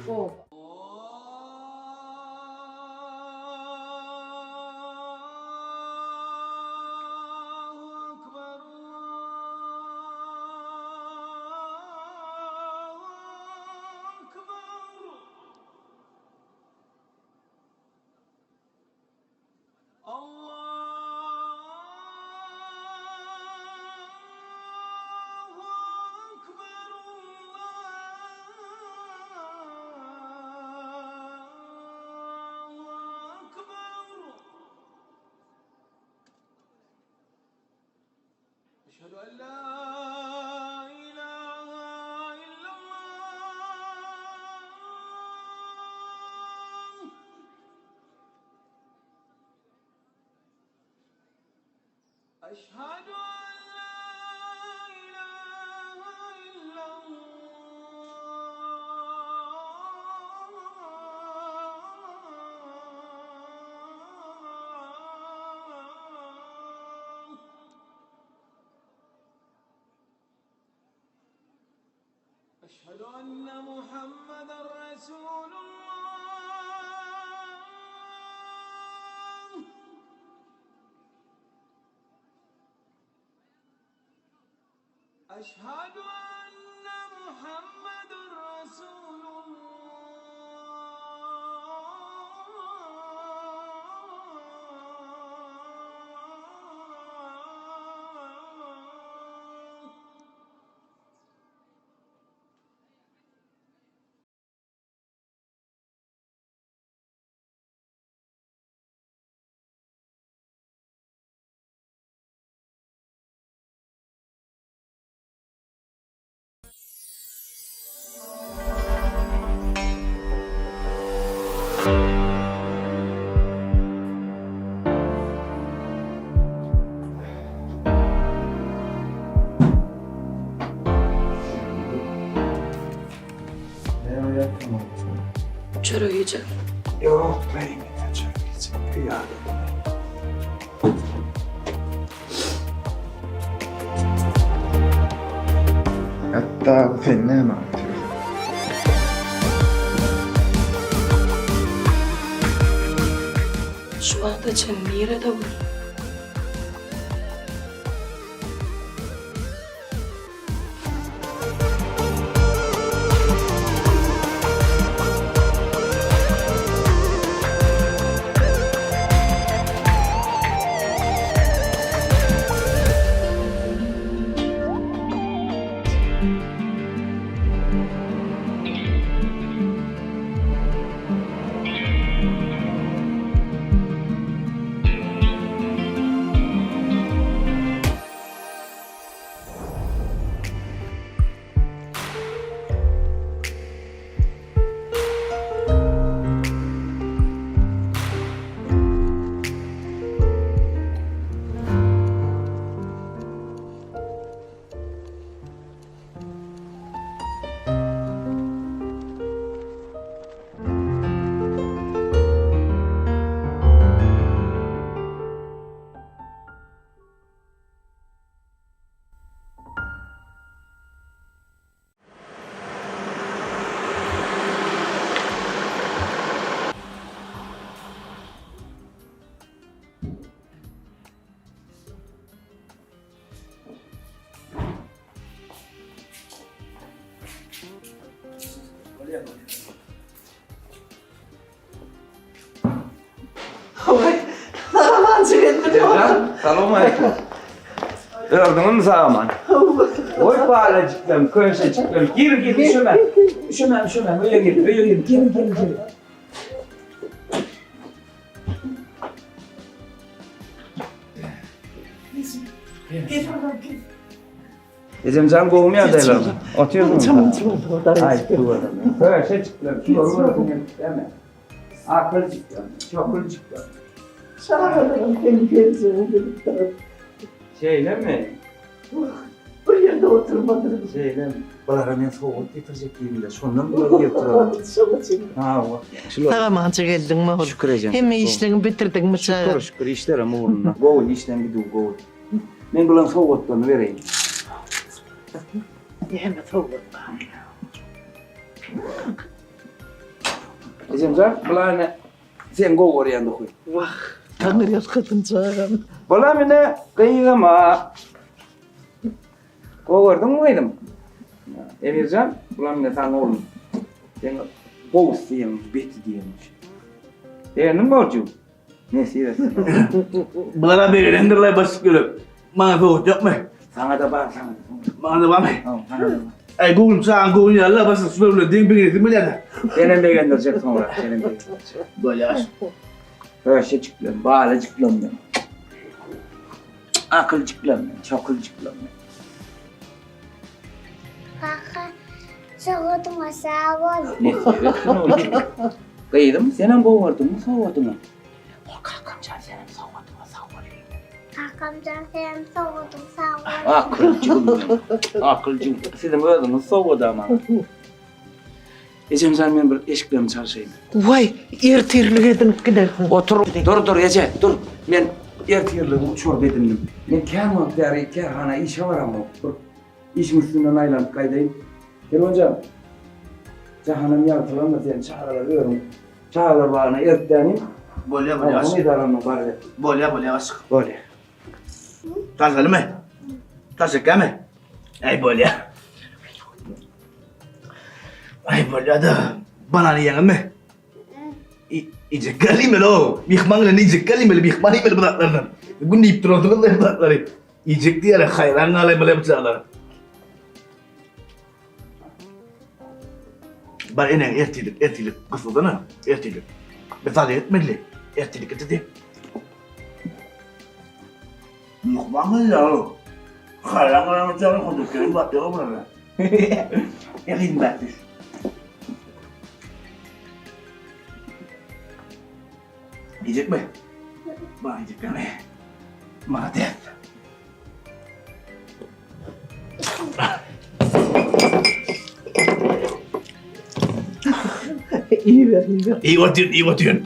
Çörek iýjek. Ýok, men çörek iýjek. Ýa. Hatda sen näme aýtýarsyň? Şu wagta çenli nirede bol? Bolýar, bolýar. Oý, sagamanjy geldi. Salam aleyküm. Gördüňmi sagaman? Oý balajyklarym, köşejiklerim. Gir gir üşeme. Üşeme, üşeme. Öýe gir, öýe gir. Gir gir gir. Ejemjan gowumy ýagdaýlar? Otyrsyňyz. Aý, tüweleme. Köşejiklerim, şulary göresiň gelip dämi? Akyljyklarym, çokljyklarym. Çagalarym seň geljegiňi bilip durup. Şeýlemi? Bir ýerde oturmadylar. Şeýlemi? Bulara men sowgat getirjek diýdim-de, şondan bular gelip duran. Şoň üçin. Hawa. Sag-amança geldiňmi ogul? Şükür ejem. Hemme işleriňi bitirdiňmi çaga? Şükür, şükür, işlerim ugrunda. Gowy, işleň gidiw gowy. Men bularyň sowgatlaryny bereýin. Näme sowgat bar? Ejemjan, bular ine sen gowy görýän duhy. Wah, Taňry ýalkasyn çagam. Bulam ine gyzyma. Gowy gördüňmi gyzym? Emirjan, bulam ine saňa oglum. Sen gowusy diýen, beti diýen. Begendiňmi borjum? Nesip etsin. Bulara begenendirler başyp gelip. Maňa sowgat ýokmy? Saňa-da bar, saňa-da. Maňa-da barmy? Hawa, saňa-da bar. Aý göwnüm çagaň göwni ýaly-la başyp şular bilen deň begenesim gelýär-de. Senem begendirjek soňra, senem begendirjek. Bolýar. Köşejiklerim, balajyklarym benim. Akyljyklarym benim, çokuljyklarym benim. Kaka, sowgadyňa sag bol. Nesip etsin oglum. Gyzym, senem gowy gördüňmi sowgadyňy? Ol kakamjan senem sowgadyňa sag bol diýdi. Kakamjan senem sowgadyň sag bol. Akyljygym meň. Akyljygym. Siziň özüňiz sowgada maňa. Ejemjan men bir eşiklerimi çalşaýyn. Waý, ertirlik edinip gidersiň. Otur, dur, dur eje, dur. Men ertirligi uçurda edindim. Men kän wagt bäri kärhana işe baramok. Bir işiň üstünden aýlanyp gaýdaýyn. Kerwenjan, jahanam ýagtylandyr sen çagalary özüň çagalar bagyna ertdänim. Bolýa, bolýa. Onuň edaranyň baryp et. Bolýa, bolýa başlyk. Bolýa. Çalşalymy? Çalşakgamy? Aý bolýa. Aý bolýa-da, banan iýeňizmi? Iýjek gelmeli o. Myhman bilen iýjek gelmeli, myhman iýmeli bu zatlardan. Gün iýip durarsyňyz bu zatlary. Iýjek diýýärler, haýran galaýmaly bu çagalar. Bar eneň ertirlik, ertirlik gysylsana, ertirlik. Bir zat etmeli, ertirlik getirdi. Myhman gelýär ol. Haýran galaýmaly çagalar, hodur bat ýok bulara. Ýakyn bäh düş. Iýjekmi? Bar iýjek ýaly. Malades. Iýiber, iýiber. Iýip otyryn, iýip otyryn.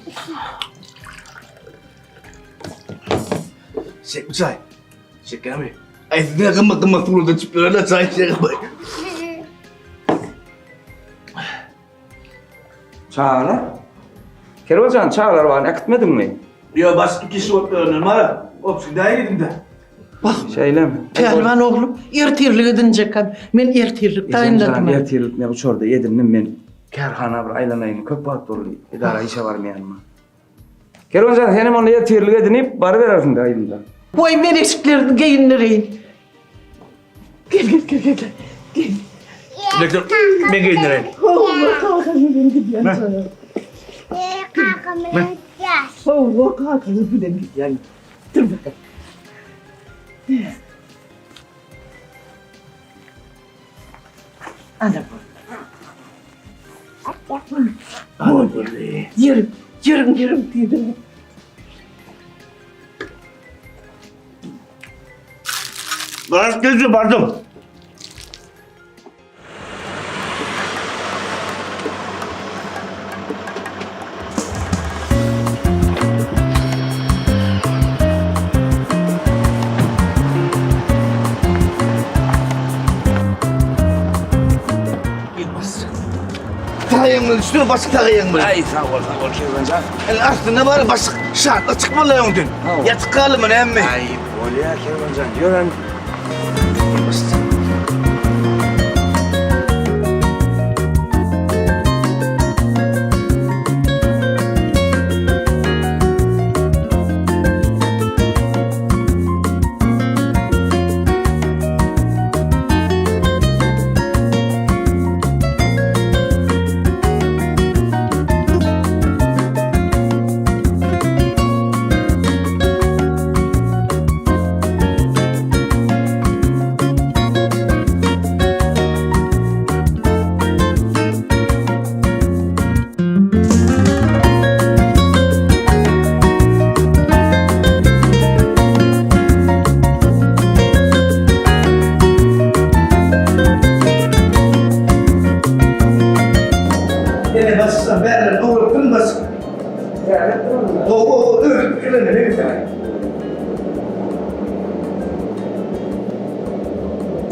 Çekmi çaý? Çekýärmi? Aý siz gymmat gymmat suwlarda içip ýörerler çaý içýär. Çagalar? Kerwenjan çagalar bagyna äkitmediňmi? Ýok, baş iki kişi bolup ýörenler bar. Obşy däl gidimde. Bak. Şeýlemi? Pälwan oglum, ertirlik edinjekkäm, men ertirlik taýynladym. Ertirlik men uçarda edindim men. Kärhana bir aýlanaýyn, köp wagt boldy edara işe barmaýanyma. Kerwenjan senem onda ertirlik edinip baryberersiň-dä yzyndan. Goý men eşiklerini geýindireýin. Gel gel gel gel. Gel. Bekle, men geýindireýin. Hawa, kakaň bilen gidýän çaga. Kakam bilen gidýär. Hawa, kakaňyz bilen gidýän. Dur bakalım. Ana bu. Ana boldy. Ýörüň, ýörüň, ýörüň diýdim. Garaz geldi bardym. Tagaýyňmy üstüne başyk tagaýyňmy? Aý sag bol sag bol Kerwenjan. El aslynda bar başyk şatla çykmaly öňden. Ýatyk galdymy näme? Aý bolýa Kerwenjan ýören.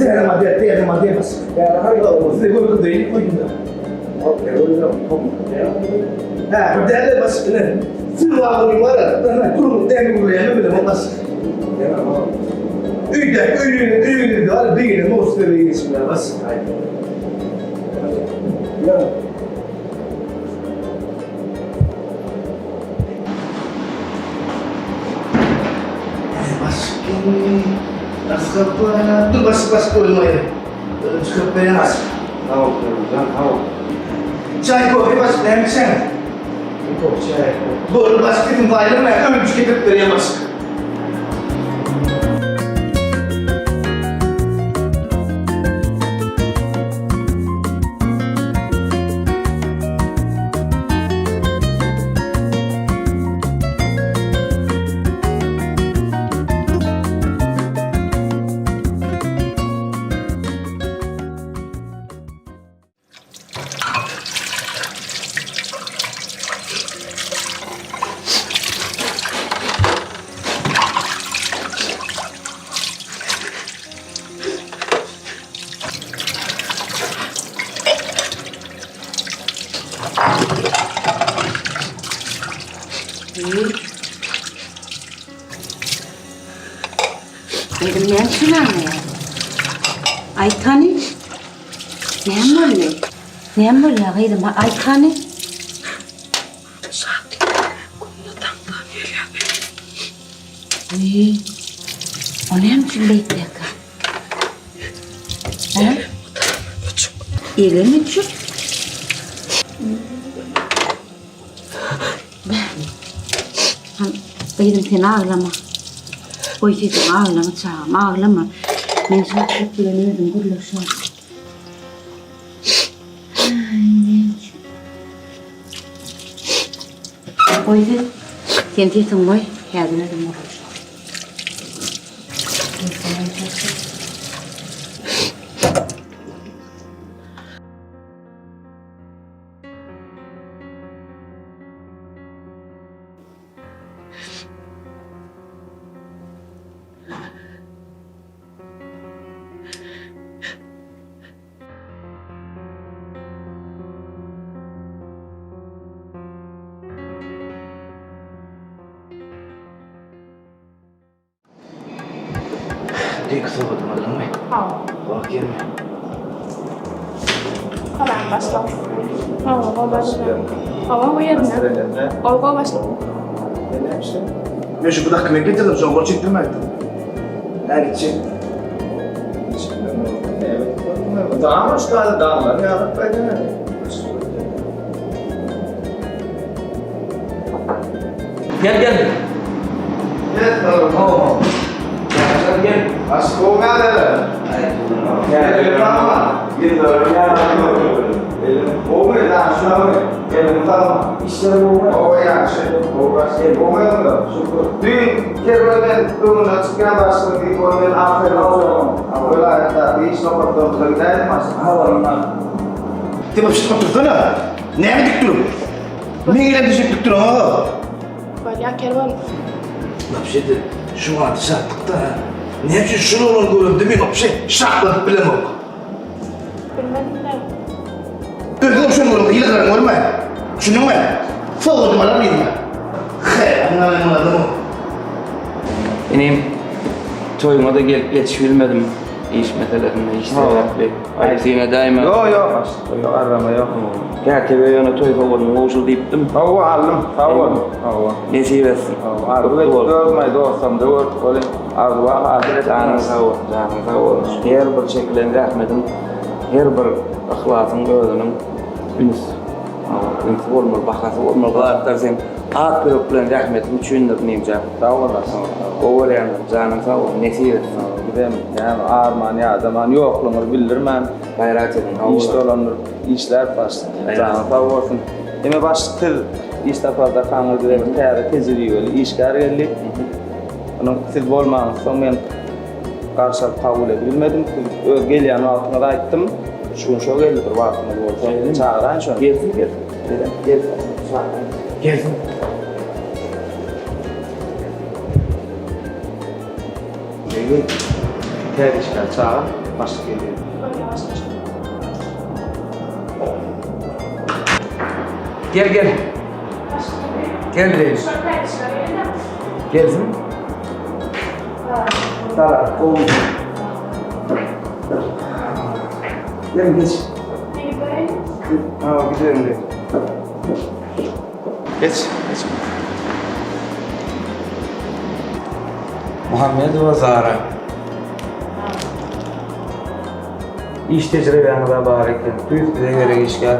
Täze model, täze model başlyk. Täze haryt. Size görkezeyim goýdum-da. Hä, bir däl-de başlyk ine. Siz wagonym bar-a, gürrüň näme gürleýänimi bilemok başlyk. Öýdäki öýüňizde öýüňizde bar, begenemok size begenişimden başlyk. Dur başlyk başlyk özüm aýyryn. Özüm çykaryp berýän başlyk. Sag bol Kerimjan sag bol. Çaý kofe başlyk näme içýäň? Kofe çaý. Boldy başlyk sesiňizi aýyrma özüm getirip berýän başlyk. Gyzym näme üçin aglaýaň? Aýt hany. Näme boldy? Näme bolýar gyzym? Aýt hany. Şatlyk günde taňdan gelýär. Wiý. O näme üçin beýtýärkä? Hä? Elem öçük. Gyzym sen aglama. Goý sesiňi aglama çagam aglama. Men Şatlyk bilen özüm gürleşerin. Goý sen. Sen sesiňi goý. Häzir özüm gürleşerin. Düýnki sowgadymy aldyňmy? Hawa. Gowy ekenmi? Salam başlyk. Hawa, gowy başlyk. Hawa, bu ýerinde. Gowy, gowy başlyk. Men şu bu dokument getirdim, şoňa gol çekdirme aýtdym. Hä, gitjek. Dağ uçlar dağlar ýalyp gaýdar. Gel gel. Gel, tamam. Gel gel. Aşk nädeler? Gel tamam. Gowy, ýagşy. Gelin tamam. Işler gowy. Gowy ýagşy. Gowy ýagşy. Gowy ýagşy. Şükür. Düýn kerwen öňüne çykýan başlyk diýip, ony men ahyry oturdym. Welaýatdaky iş nokatlarymyza gidäýdim başlyk. Habaryň bar. Sen bir şykyp dursana. Näme dik durup? Men gelem düşüp dik duran-a. Bolýar kerwen. Wapşe-de şu wagty şatlykda ha. Näme üçin şul oglan görende men wapşe şatlanyp bilemok. Bilmedim-dä. Özüňem şony görende ýylgyraň görme. Düşündiňmi? Sowgadymy alaryn yzyna. Haýran galan adamym. Inim, toýuňa-da gelip ýetişibilmedim. Iş meselesinde, iş sebäpli. Aýyp syn edäýme. Ýok, ýok, başlyk, ýok, arrama ýok. Kätebe ýöne toý sowgadymy gowşur diýipdim. Hawa, aldym. Sag bol. Hawa. Nesip etsin. Hawa, arzuw edip görmeý, dostlarymda görüp welin, arzuwa hasyl etdim. Janyň sag bolsun, janyň sag bolsun. Her bir çekilen zähmetiň, her bir yhlasyň özüniň üns, hawa, ünsi bolmaly, bahasy bolmaly. Bu zatlar seň ak ýürek bilen zähmetiň üçindir, inim jan. Sag bolasyn. Gowy görýändir, janyň sag bolsun, nesip etsin. Bizem näme arman ýadaman ýoklugyňyzy bildirmän Gaýrat ediň, hawa. Iş dolandyryp işläp başlyk. Janyň sag bolsun. Eme başlyk siz iş sapardakaňyz bize bir täze tejribeli işgär geldi. Onuň siz bolmaňyzsoň men garşy alyp kabul edibilmedim. Siz öz gelýän wagtyňyzy aýtdym. Şu gün şo geldi bir wagtyňyz bolsa çagyraýyn şony. Gelsin gelsin. Gelsin. Çagyraýyn. Gelsin. Begi, täze işgär çagyr. Başlyk gelýär. Gel gel. Gel Leýli. Gelsin. Salam, gowy. Gel geç. Ha, gidelim Leýli. Geç, geç. Muhammedowa Zara. Iş tejribäňiz-ä bar eken. Tüýs bize gerek işgär.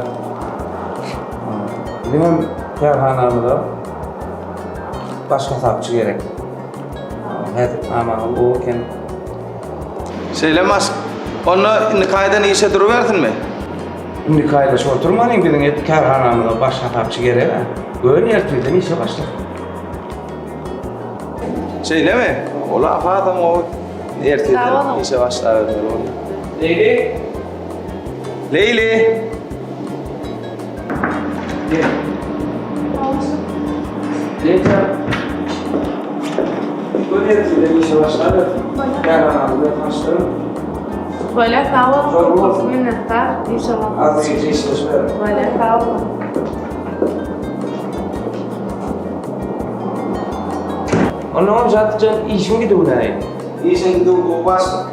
Biziňem kärhanamyza baş hasapçy gerek. Häzirnamaňyz gowy eken. Şeýlemi başlyk? Onda indiki aýdan işe durubersinmi? Indiki aýda şu oturmanyň biziň et kärhanamyza baş hasapçy gerek-ä. Göni ertirden işe başlasyn. Şeýlemi? Ol-a hasam gowy. Ertirden işe başlabermeli bolýar. Leýli! Leýli! Gel. Leýli! Göni ertirden işe başlabersin. Kärhanamyz bilen tanyşdyryň. Bolýar sag boluň. Sag boluň. Minnetdar. Işe Az gije işleşiberin. Bolýar sag boluň. Onnoňam Şatlyk jan işiň gidiwi nähili? Işiň gidiwi gowy başlyk.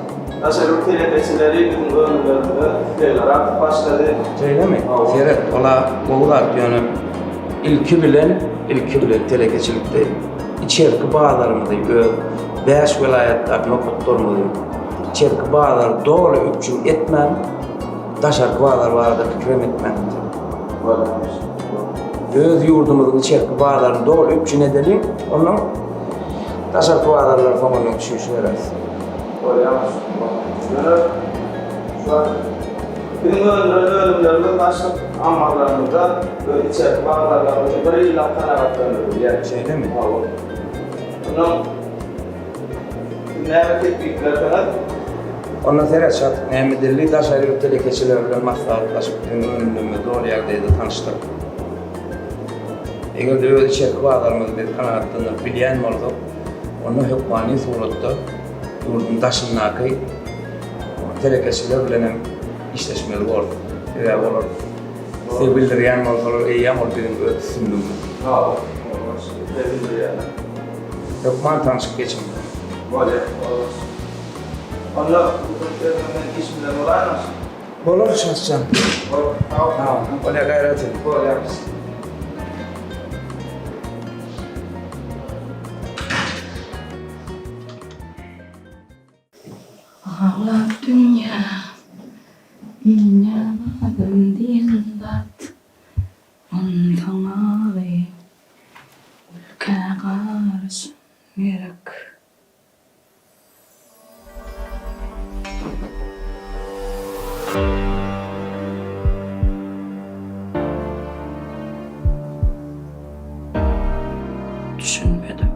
Daşary ýurt telekeçileri biziň önümlerimize islegleri artyp başlady. Şeýlemi? Seret, ol-a gowy zat, ýöne ilki bilen, ilki bilen telekeçilikde içerki bazarymyzy, öz bäş welaýatdaky nokatlarymyzy, içerki bazary doly üpjün etmän, daşarky bazar barada pikirem etmäň. Öz ýurdumyzyň içerki bazaryny doly üpjün edeliň, ondan daşarky bazarlara soňundan düşünişibereris. Bolýar. Ýöne şu wagt biziň öndüren önümlerimiz başlyk ammarlarymyzda we içerki bazarlarymyzda bir ýyllap kanagatlandyrylýar. Şeýlemi? Hawa. Ondan Siz näme tekliplersiňiz? Onda seret Şatlyk Mämmedilli daşary ýurt telekeçileri bilen maslahatlaşyp biziň önümlerimizi doly ýagdaýda tanyşdyryp, eger-de öz içerki bazarymyzy biz kanagatlandyryp bilýän bolsak, onda hökmany suratda ýurduň daşyndaky telekeçiler bilen hem işleşmeli borus. Sebäbi olar isleg bildirýän bolsalar eýýäm ol biziň öz üstünligimiz. Isleg bildirýärler. Hökman tanşyp geçiň. Bolýar, bolar. Onda rugsat berseň men iş bilen bolaýyn agşam. Bolar Şaşjan. Bol, sag bol. Sag bol. Bolýar gaýrat et. Bolýar. Aglap dünýä inýän adam diýen zat. Onsoň agy gülkä garyşan gerek. Düşünmedim.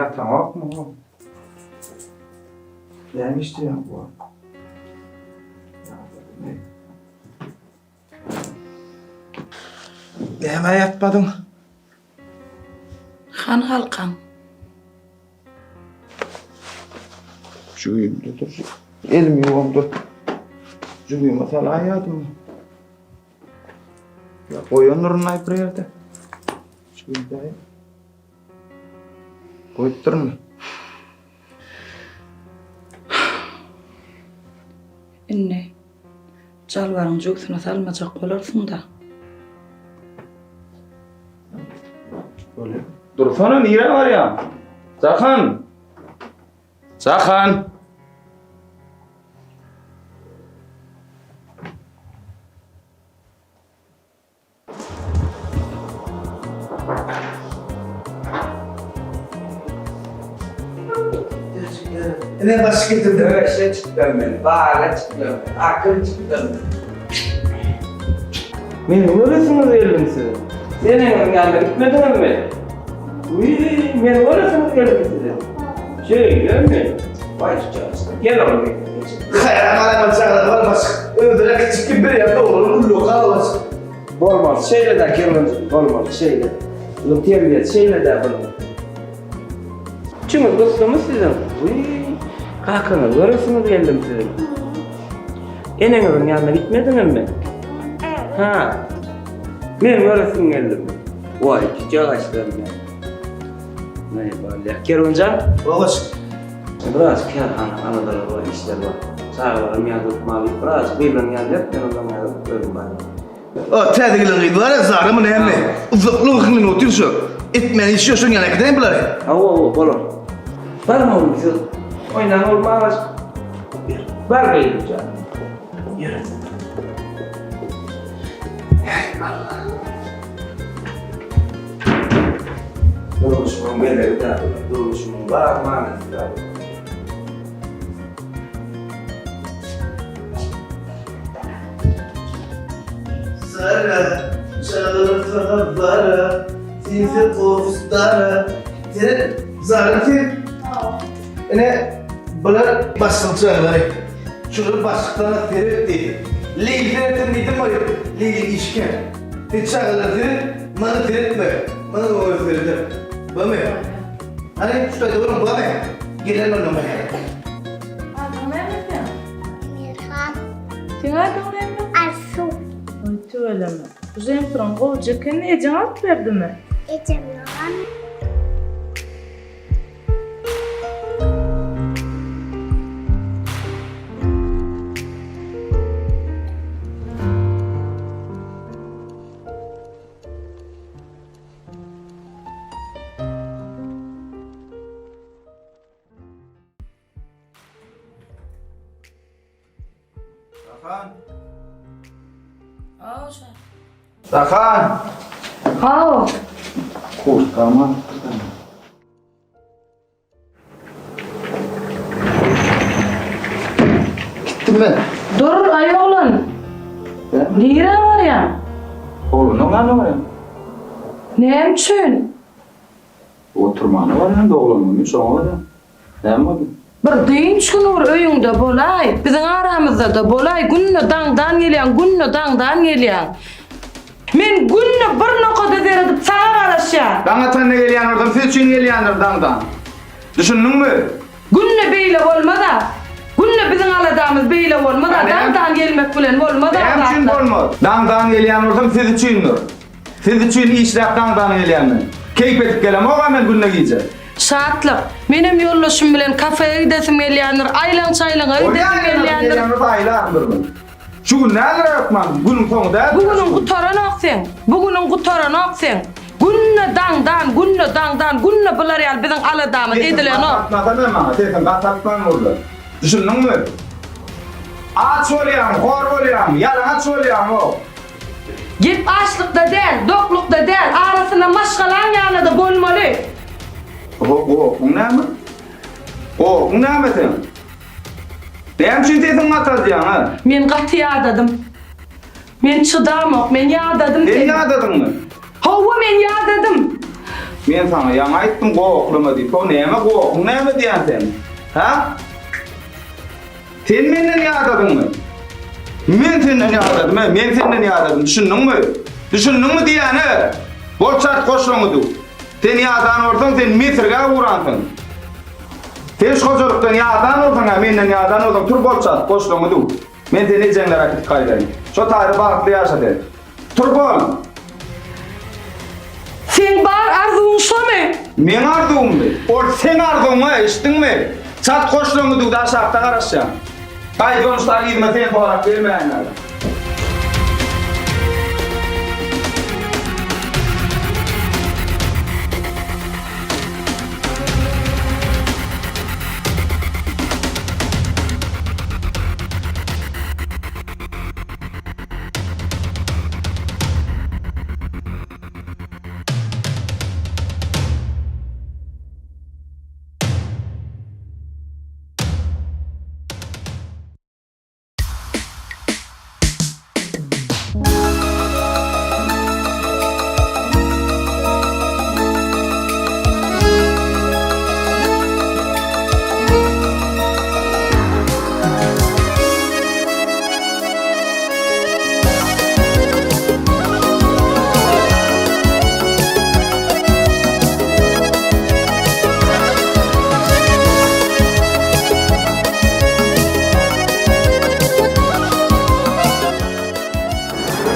ýataňokmy ho? Näme işleýäň bu wagt? Ýadadym-eý. Nämä ýatmadyň? Han halkaň. Jübimde dur. Elimi ýuwamda jübime salaýadym. Ýa goýandyryn-aý bir ýerde. Jübimde. Goýupdyryn. Indi jalbaryň jübüsine salmajak bolarsyň-da. Bolýar. Dursana, nirä barýaň? Jahan! Jahan! Ine baş getirdim. Döşe çykdym men, baga çykdym, akyl çykdym. Meni göresiňiz geldim siziň. Eneňiziň ýanyna gitmediňizmi? Wiý, meni göresiňiz geldi siziň. Şeýlemi? Waý, gel oglum, gel. Haýran galaýmaly çagalar bar başyk. Özleri kiçik gibi bir ýerde oglan uly galy başyk. Bolmaz şeýle-dä Kerwenjik, bolmaz şeýle. Bunuň terbiýesi şeýle-dä bunuň. Içiňiz gysdymy siziň? Wiý, kakaňyzy göresiňiz geldimi siziň? Eneňiziň ýanyna gitmediňizmi? Ha. Meni göresiň geldimi? Waý, jüýje men. Näme bolýar? Kerwenjan? Babaş. Biraz kärhana aladalary bar, işler bar. Çagalaram ýazyp, malyp, biraz gyzlaryň ýanyna ýat, men ondan ýazyp özüm barýan. O täze gelen gyz bar ya Zaramy näme? Uzakly gykynyp otyr şo. Etmän işi ýok şoň ýanyna äkideýin bulary. Hawa hawa bolar. Baryň oglum siz oýnaň oglum agaç. Bar gyzym jan. Ýöre. Heý Allah. Durmuşymyň bezegi däl bular. Durmuşymyň bar manysy däl bular. Sara, çagyryp saňa bara, Sinsi ofis dara. Sen, Zara sen. Ine, bular başlyk çagalary. Şular başlykdan seret diýdi. Leýli seretsin diýdim ol, Leýli işgär. Sen çagalara seret, maňa seretme. Maňa oňa sereder. Bamy? Hany, şu taýda boluň, bamy? Gelen onda maňa. Adyň näme seň? Emirhan. Seň adyň näme? Arzuw. Oý tüweleme. Bu žemperiň gowja eken, ejeň alyp berdimi? Ejem ýogan. Sahan. Sahan. Haw. Kurtkamy alypdyr. Gitdim men. Dur, aý oglan. Nirä barýaň? Oglanyň ýanyna barýan. Näme üçin? Oturmana barýan doglan güni şoňa barýan. Näme boldy? Bir dynç güni bir öýüňde bolaý, biziň aramyzda-da bolaý, günde daňdan gelýäň, günde daňdan gelýäň. Men günde bir nokada seredip saňa garaşýan. Daň atanda gelýän bolsam siz üçin gelýändir daňdan. Düşündiňmi? Günde beýle bolmaz-a. Günde biziň aladamyz beýle bolmaz-a, daňdan gelmek bilen bolmaz-a Näme üçin zatlar. bolmaz? Daňdan gelýän bolsam siz üçindir. Siz üçin işläp daňdan gelýän men. Keýp edip gelemog-a men günde gije. Şatlyk, menem ýoldaşym bilen kafeýe gidesim gelýändir, aýlaň-çaýlaňa gidesim gelýändir. Bolýa ýene aýlaryn bir gün. Şu gün däldir hökman, günüň soňy däldir. Bu günüň gutaranok seň, bu günüň gutaranok seň. Günde daňdan, günde daňdan, günde bular ýaly biziň aladamyz edilenok. Sesiňi gataltmasana maňa, sesiňi gataltman gürle. Düşündiňmi? Aç bolýaň, hor bolýaň, ýalaňaç bolýaň-ow. Gep açlykda däl, doklukda däl, arasynda maşgalaň ýanynda bolmaly. Oho, gorkyň näme? Gorkyň näme seň? Näme üçin sesiňi gataldýaň, a? Men gaty ýadadym. Men çydamok, men ýadadym Sen ýadadyňmy? Hawa, men ýadadym. Men saňa ýaňy aýtdym goklama diýip. O näme gokuň näme diýýän sen? Hä? Sen menden ýadadyňmy? Men senden ýadadym, he, men senden ýadadym, düşündiňmi? Düşündiňmi diýýän-e? Bol çart goşlaňy düw. Sen ýadan bolsaň, sen mesirgä uransyň. Sen şu hojalykdan ýadan bolsaň, hä, menden ýadan bolsaň, tur bol çart goşlaňy düw. Men seni ejeňlere äkidip gaýdaýyn. Şo taýda bagtly ýaşa sen. Tur bol! Seň bar arzuwyň şomy? Meň arzuwymmy? Ol seň arzuwyň-a, eşitdiňmi? Çalt goşlaryňy düw-de aşakda garaşýan. Gaýdyp onşda yzyma seni sorap gelmäýin-ä.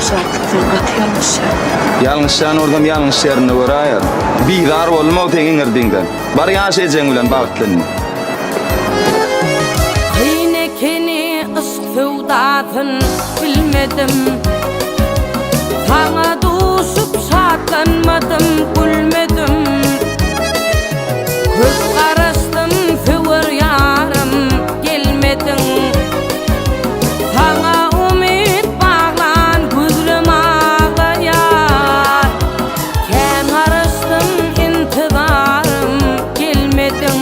Şatlyk sen gaty ýalňyşýaň. Ýalňyşýan bolsam ýalňyş ýerinde göräýer. Bizar boldum-ow seň iňirdiňden. Bar ýaş ejeň bilen bagtly indi. Kyn ekeni yşk söwdasyn bilmedim Saňa duşup şatlanmadym gülmedim Köp garaşdym söwer ýarym gelmediň Saňa umyt baglan gözlem aglaýar Kän garaşdym intizarym gelmediň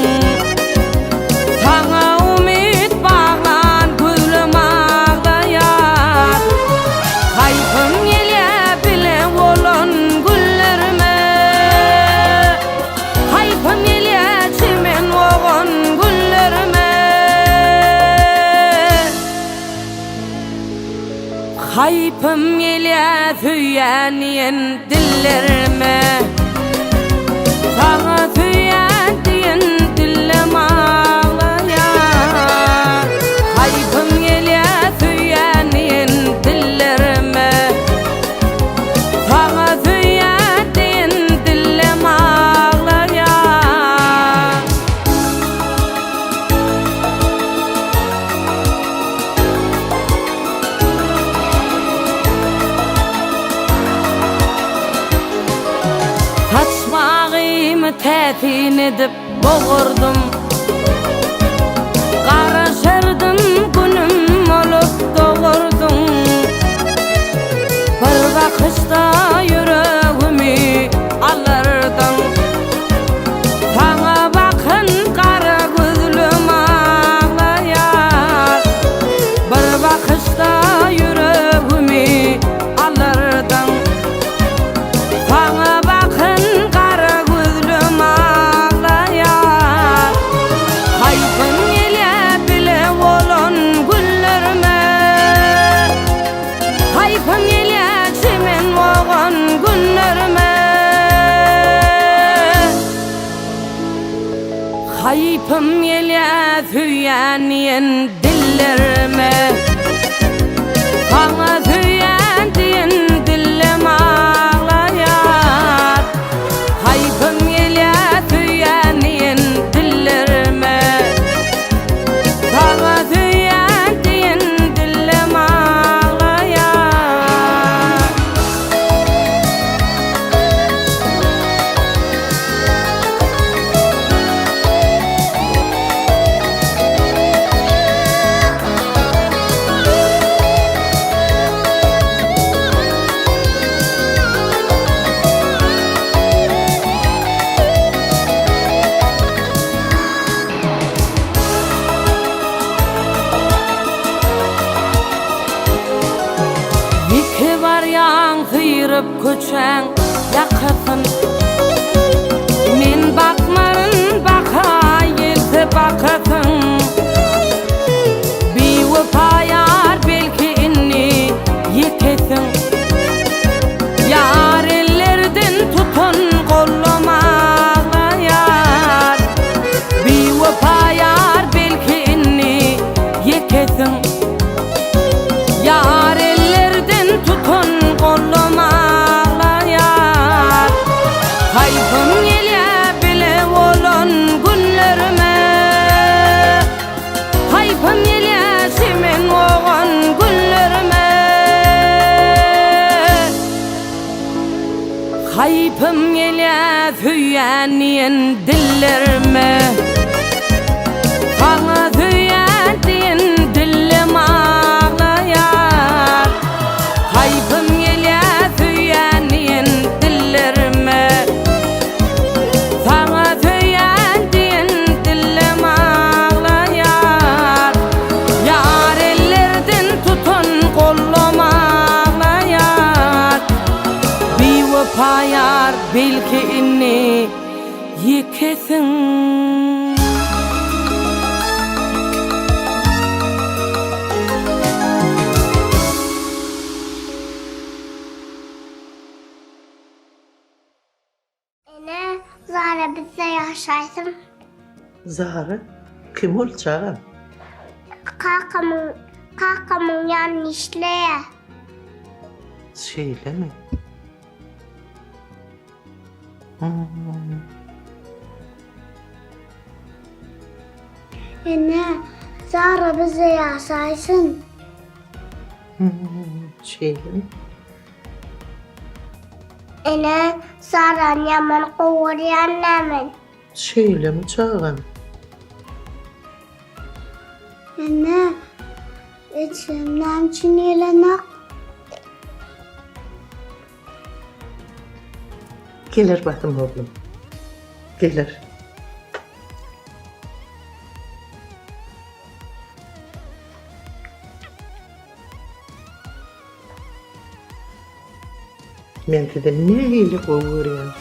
Saňa umyt baglan gözlem aglaýar Haýpym gelýä bile bolan günlerime Haýpym gelýä çemen bogan günlerime Haýpym gelýä söýýän diýen dillerime Saňa söýýän diýen dillem aglaýar Haýpym gelýä söýýän diýen dillerime Saňa söýýän diýen dillem aglaýar. Saçmagymy täsin edip bogurdym. Garaşardym günüm bolup dogurdyň. Bir bakyşda ýüregimi alardyň. Saňa bakan gara gözlüm aglaýar. Bir bakyşda ýüregimi alardyň. Saňa bakan gara gözlüm aglaýar. Haýpym gelýär bile bolan günlerime. Haýpym gelýär çemen bogan günlerime. Haýpym gelýär söýýän diýen dillerime. Saňa söýýän diýen dillem aglaýar. Haýpym gelýär söýýän diýen dillerime. Saňa söýýän diýen dillem aglaýar. Ýeke barýaň syryp köçäň ýakasyn. Haýpym gelýär söýýän diýen dillerime. Saňa söýýän diýen dillem aglaýar. Haýpym gelýär söýýän diýen dillerime. Saňa söýýän diýen dillem aglaýar. Ýar ellerden tutan gollam aglaýar. Biwepa ýar belki indi ýekesiň. Ene, Zara bizde ýaşaýsyn. Zara? Kim ol çagam? Kakamyň, kakamyň ýanynda işleýär. Şeýlemi? Hmm. Ene, Zara bizde ýaşaýsyn. Hmm, şeýlemi? Ene, Sarany ýaman gowy görýän-dä men. Şeýlemi, çagam? Ene, ejem näme üçin gelenok? Geler basym oglum. Geler. Men sizi nähili gowy görýän.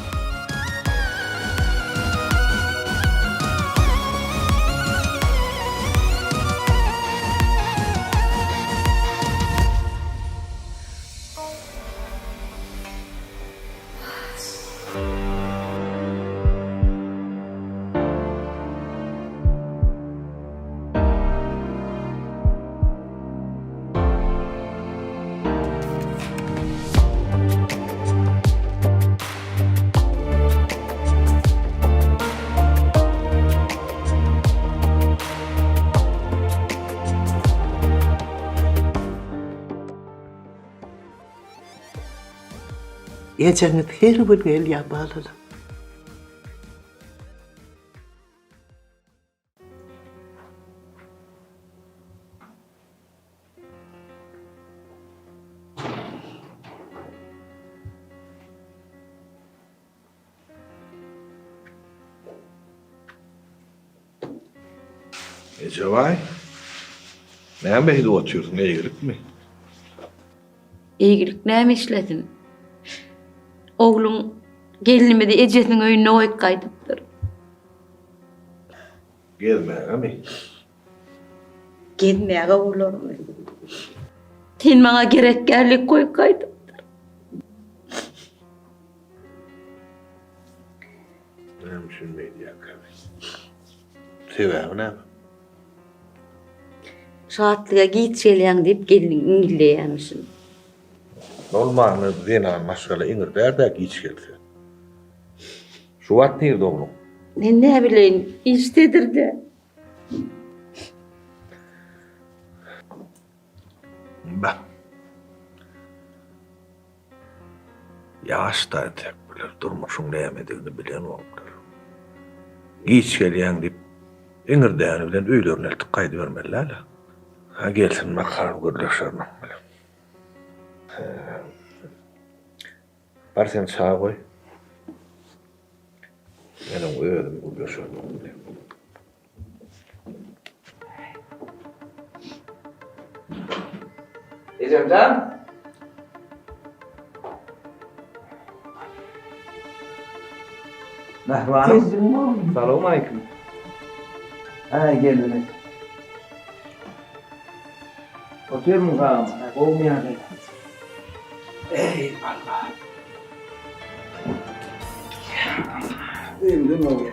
Ejeňiz her gün gelýär balalar. Ejebaý, näme beýdip otyrsyň, eýgilikmi? Eýgilik näme işlesin? Ogluň gelnimizi ejesiniň öýünde goýup gaýdypdyr. Gezmägemi? Gezmäge bolarmy? Sen maňa gerek dällik goýup gaýdypdyr. Näme üçin beýdýärkä? Sebäbi näme? Şatlyga giç gelýäň diýip gelniň iňňilleýärmişin. Bolmanda zenan maşgala iňirdär-dä giç gelse. Şu wagt nirde ogluň? Men näbileýin, işdedir-dä. Bah. Ýaş-da entek bular, durmuşyň nämedigini bilenoklar. Giç gelýäň diýip, iňirdäni bilen öýlerine eltip gaýdybermeli däl-ä. Ha, gelsin bakalym, gürleşerin oň bilen. Bar sen çaý goý. Men oň özüm gürleşerin oň bilen. Ejemjan. Mähribanym. Salowmaleýkim. Hä, geldiňiz. Otyrmyň sagam? Gowumy ýagdaýlar? Eý, Allah. Öýüňden gowy.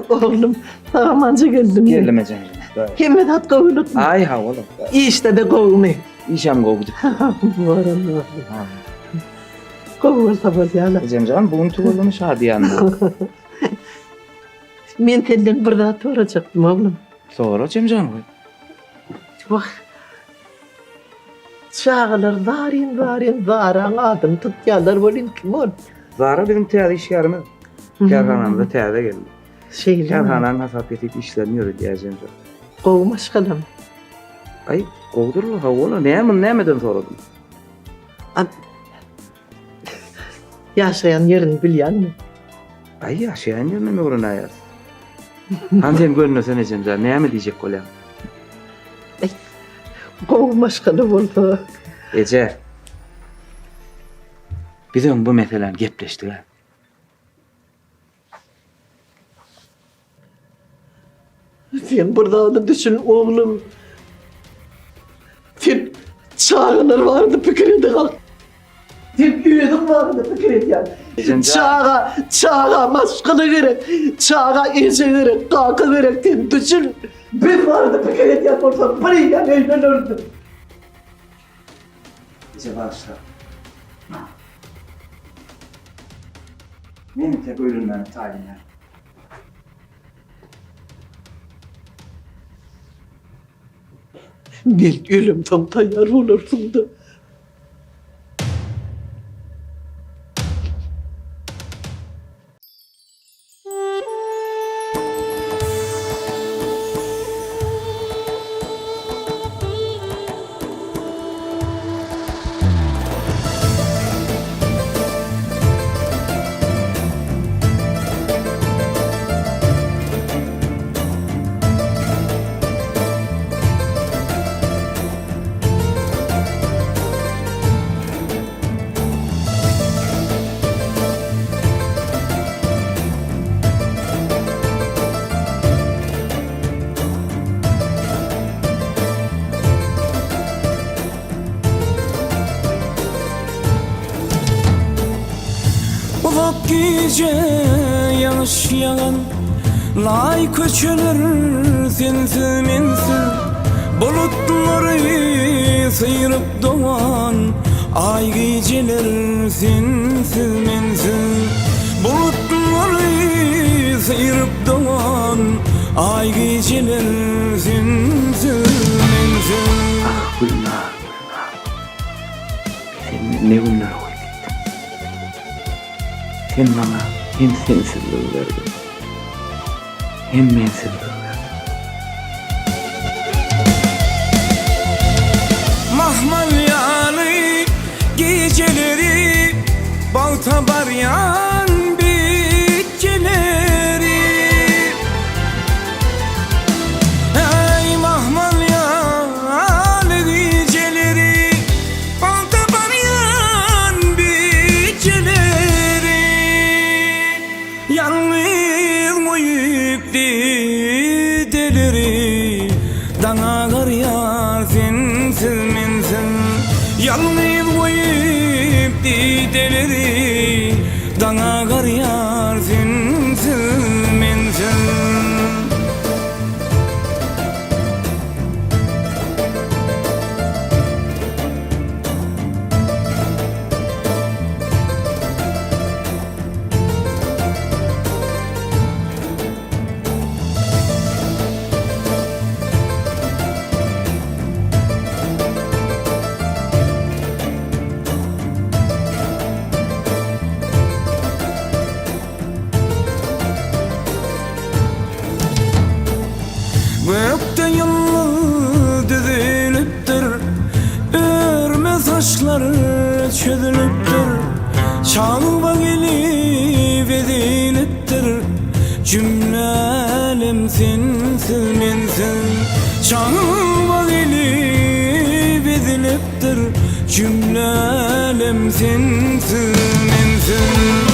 Oglum, sag-amanja geldiňmi? Geldim ejem. Hemme zat gowulykmy? Aý, hawa. Işde-de gowumy? Işem gowy gidip. Boran oglum. Gowy bolsa bolýar. Ejemjan, bu gün tüweleme şadyýan. Men senden bir zat sorajakdym, oglum. Sora, Jemjan. Wah. Çagalar zaryn-zaryn Zaraň adyny tutýarlar welin kim ol? Zara biziň täze işgärimiz. Kärhanamyza täze geldi. Şeýlemi? Kärhananyň hasap-hesip işlerini ýöredýär ejemjan. Gowy maşgalamy? Aý, gowudyr-la, hawa-la. Näme, muny nämeden soradyň? A, ýaşaýan ýerini bilýäňmi? Aý, ýaşaýan ýerinem öwrenäýeris. Hany sen görünesen ejemjan, näme diýjek bolýaň? Aý, gowy maşgala bolsa. Eje, biz öň bu meseläni gepleşdik-ä. Sen bir zada düşün oglum. Sen çagalar barada pikir edeňok. Sen özüň barada pikir edýäň. Çaga, çaga maşgala gerek. Çaga eje gerek, kaka gerek. Sen düşün. Biz barada pikir edýän bolsaň, bir eýýäm öýlenerdiň. Eje bagyşla. Men entek öýlenmäge taýyn däl. Men ölemsoň taýýar bolarsyň-da. Uzak gije ýagyş ýagan Laý köçeler sensiz mensiz Bulutlary syryp dogan Aý gijeler sensiz mensiz Bulutlary syryp dogan Aý gijeler sensiz mensiz. Ah Gülnar, Gülnar. Sen meni ne günlere goýup gitdiň. Sen maňa hem sensizligi berdiň, hem mensizligi berdiň. Mahmal ýaly gijeleri Bagta barýan bitgileri Eý mahmal ýaly gijeleri Bagta barýan bitgileri Ýalňyz goýup dideleri Daň agarýar sensiz mensiz Ýalňyz goýup dideleri Daň agarýar sensiz mensiz. Gökde ýyldyz düzülipdir, Örme saçlar çözülipdir, Çagba gelip ezilipdir, Jümle älem sensiz mensiz. Çagba gelip ezilipdir, Jümle älem sensiz mensiz.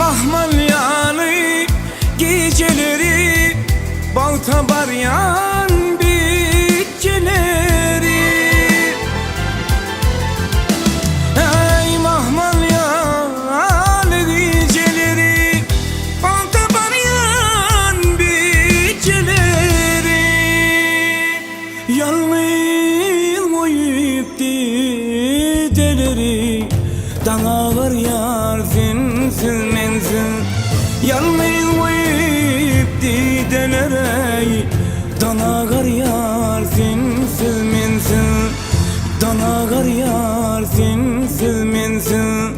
Mahmal ýaly gijeleri Bagta barýan bitgileri Eý mahmal ýaly gijeleri Bagta barýan bitgileri Ýalňyz goýup dideleri Daň agarýar sen. Sensiz mensiz Ýalňyz goýup didelere Daň agarýar sensiz mensiz Daň agarýar sensiz mensiz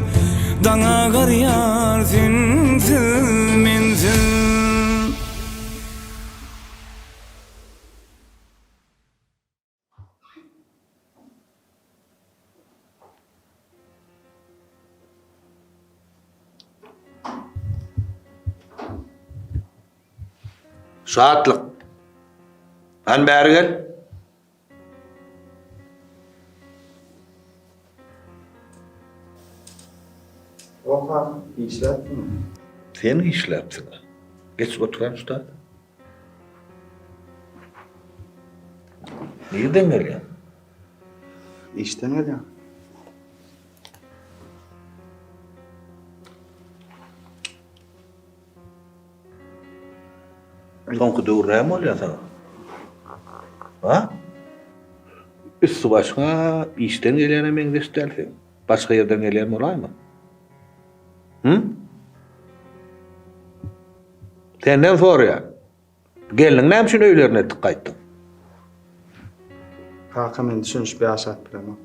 Daň agarýar sensiz mensiz. Şatlyk. Hany bäri gel. Oha, işläpsiň. Sen işläpsiň. Geç oturan şu taýda. Nirden gelýäň? Işden gelýän. Soňky döwür näme bolýar saňa? Ha? Üsti başyňa işden gelýäne meňzeş däl seň. Başga ýerden gelýän bolaýma? Hı? Senden soraýan. Gelniň näme üçin öýlerine etdik gaýtdyň? Kaka men düşünişip ýaşap bilemok.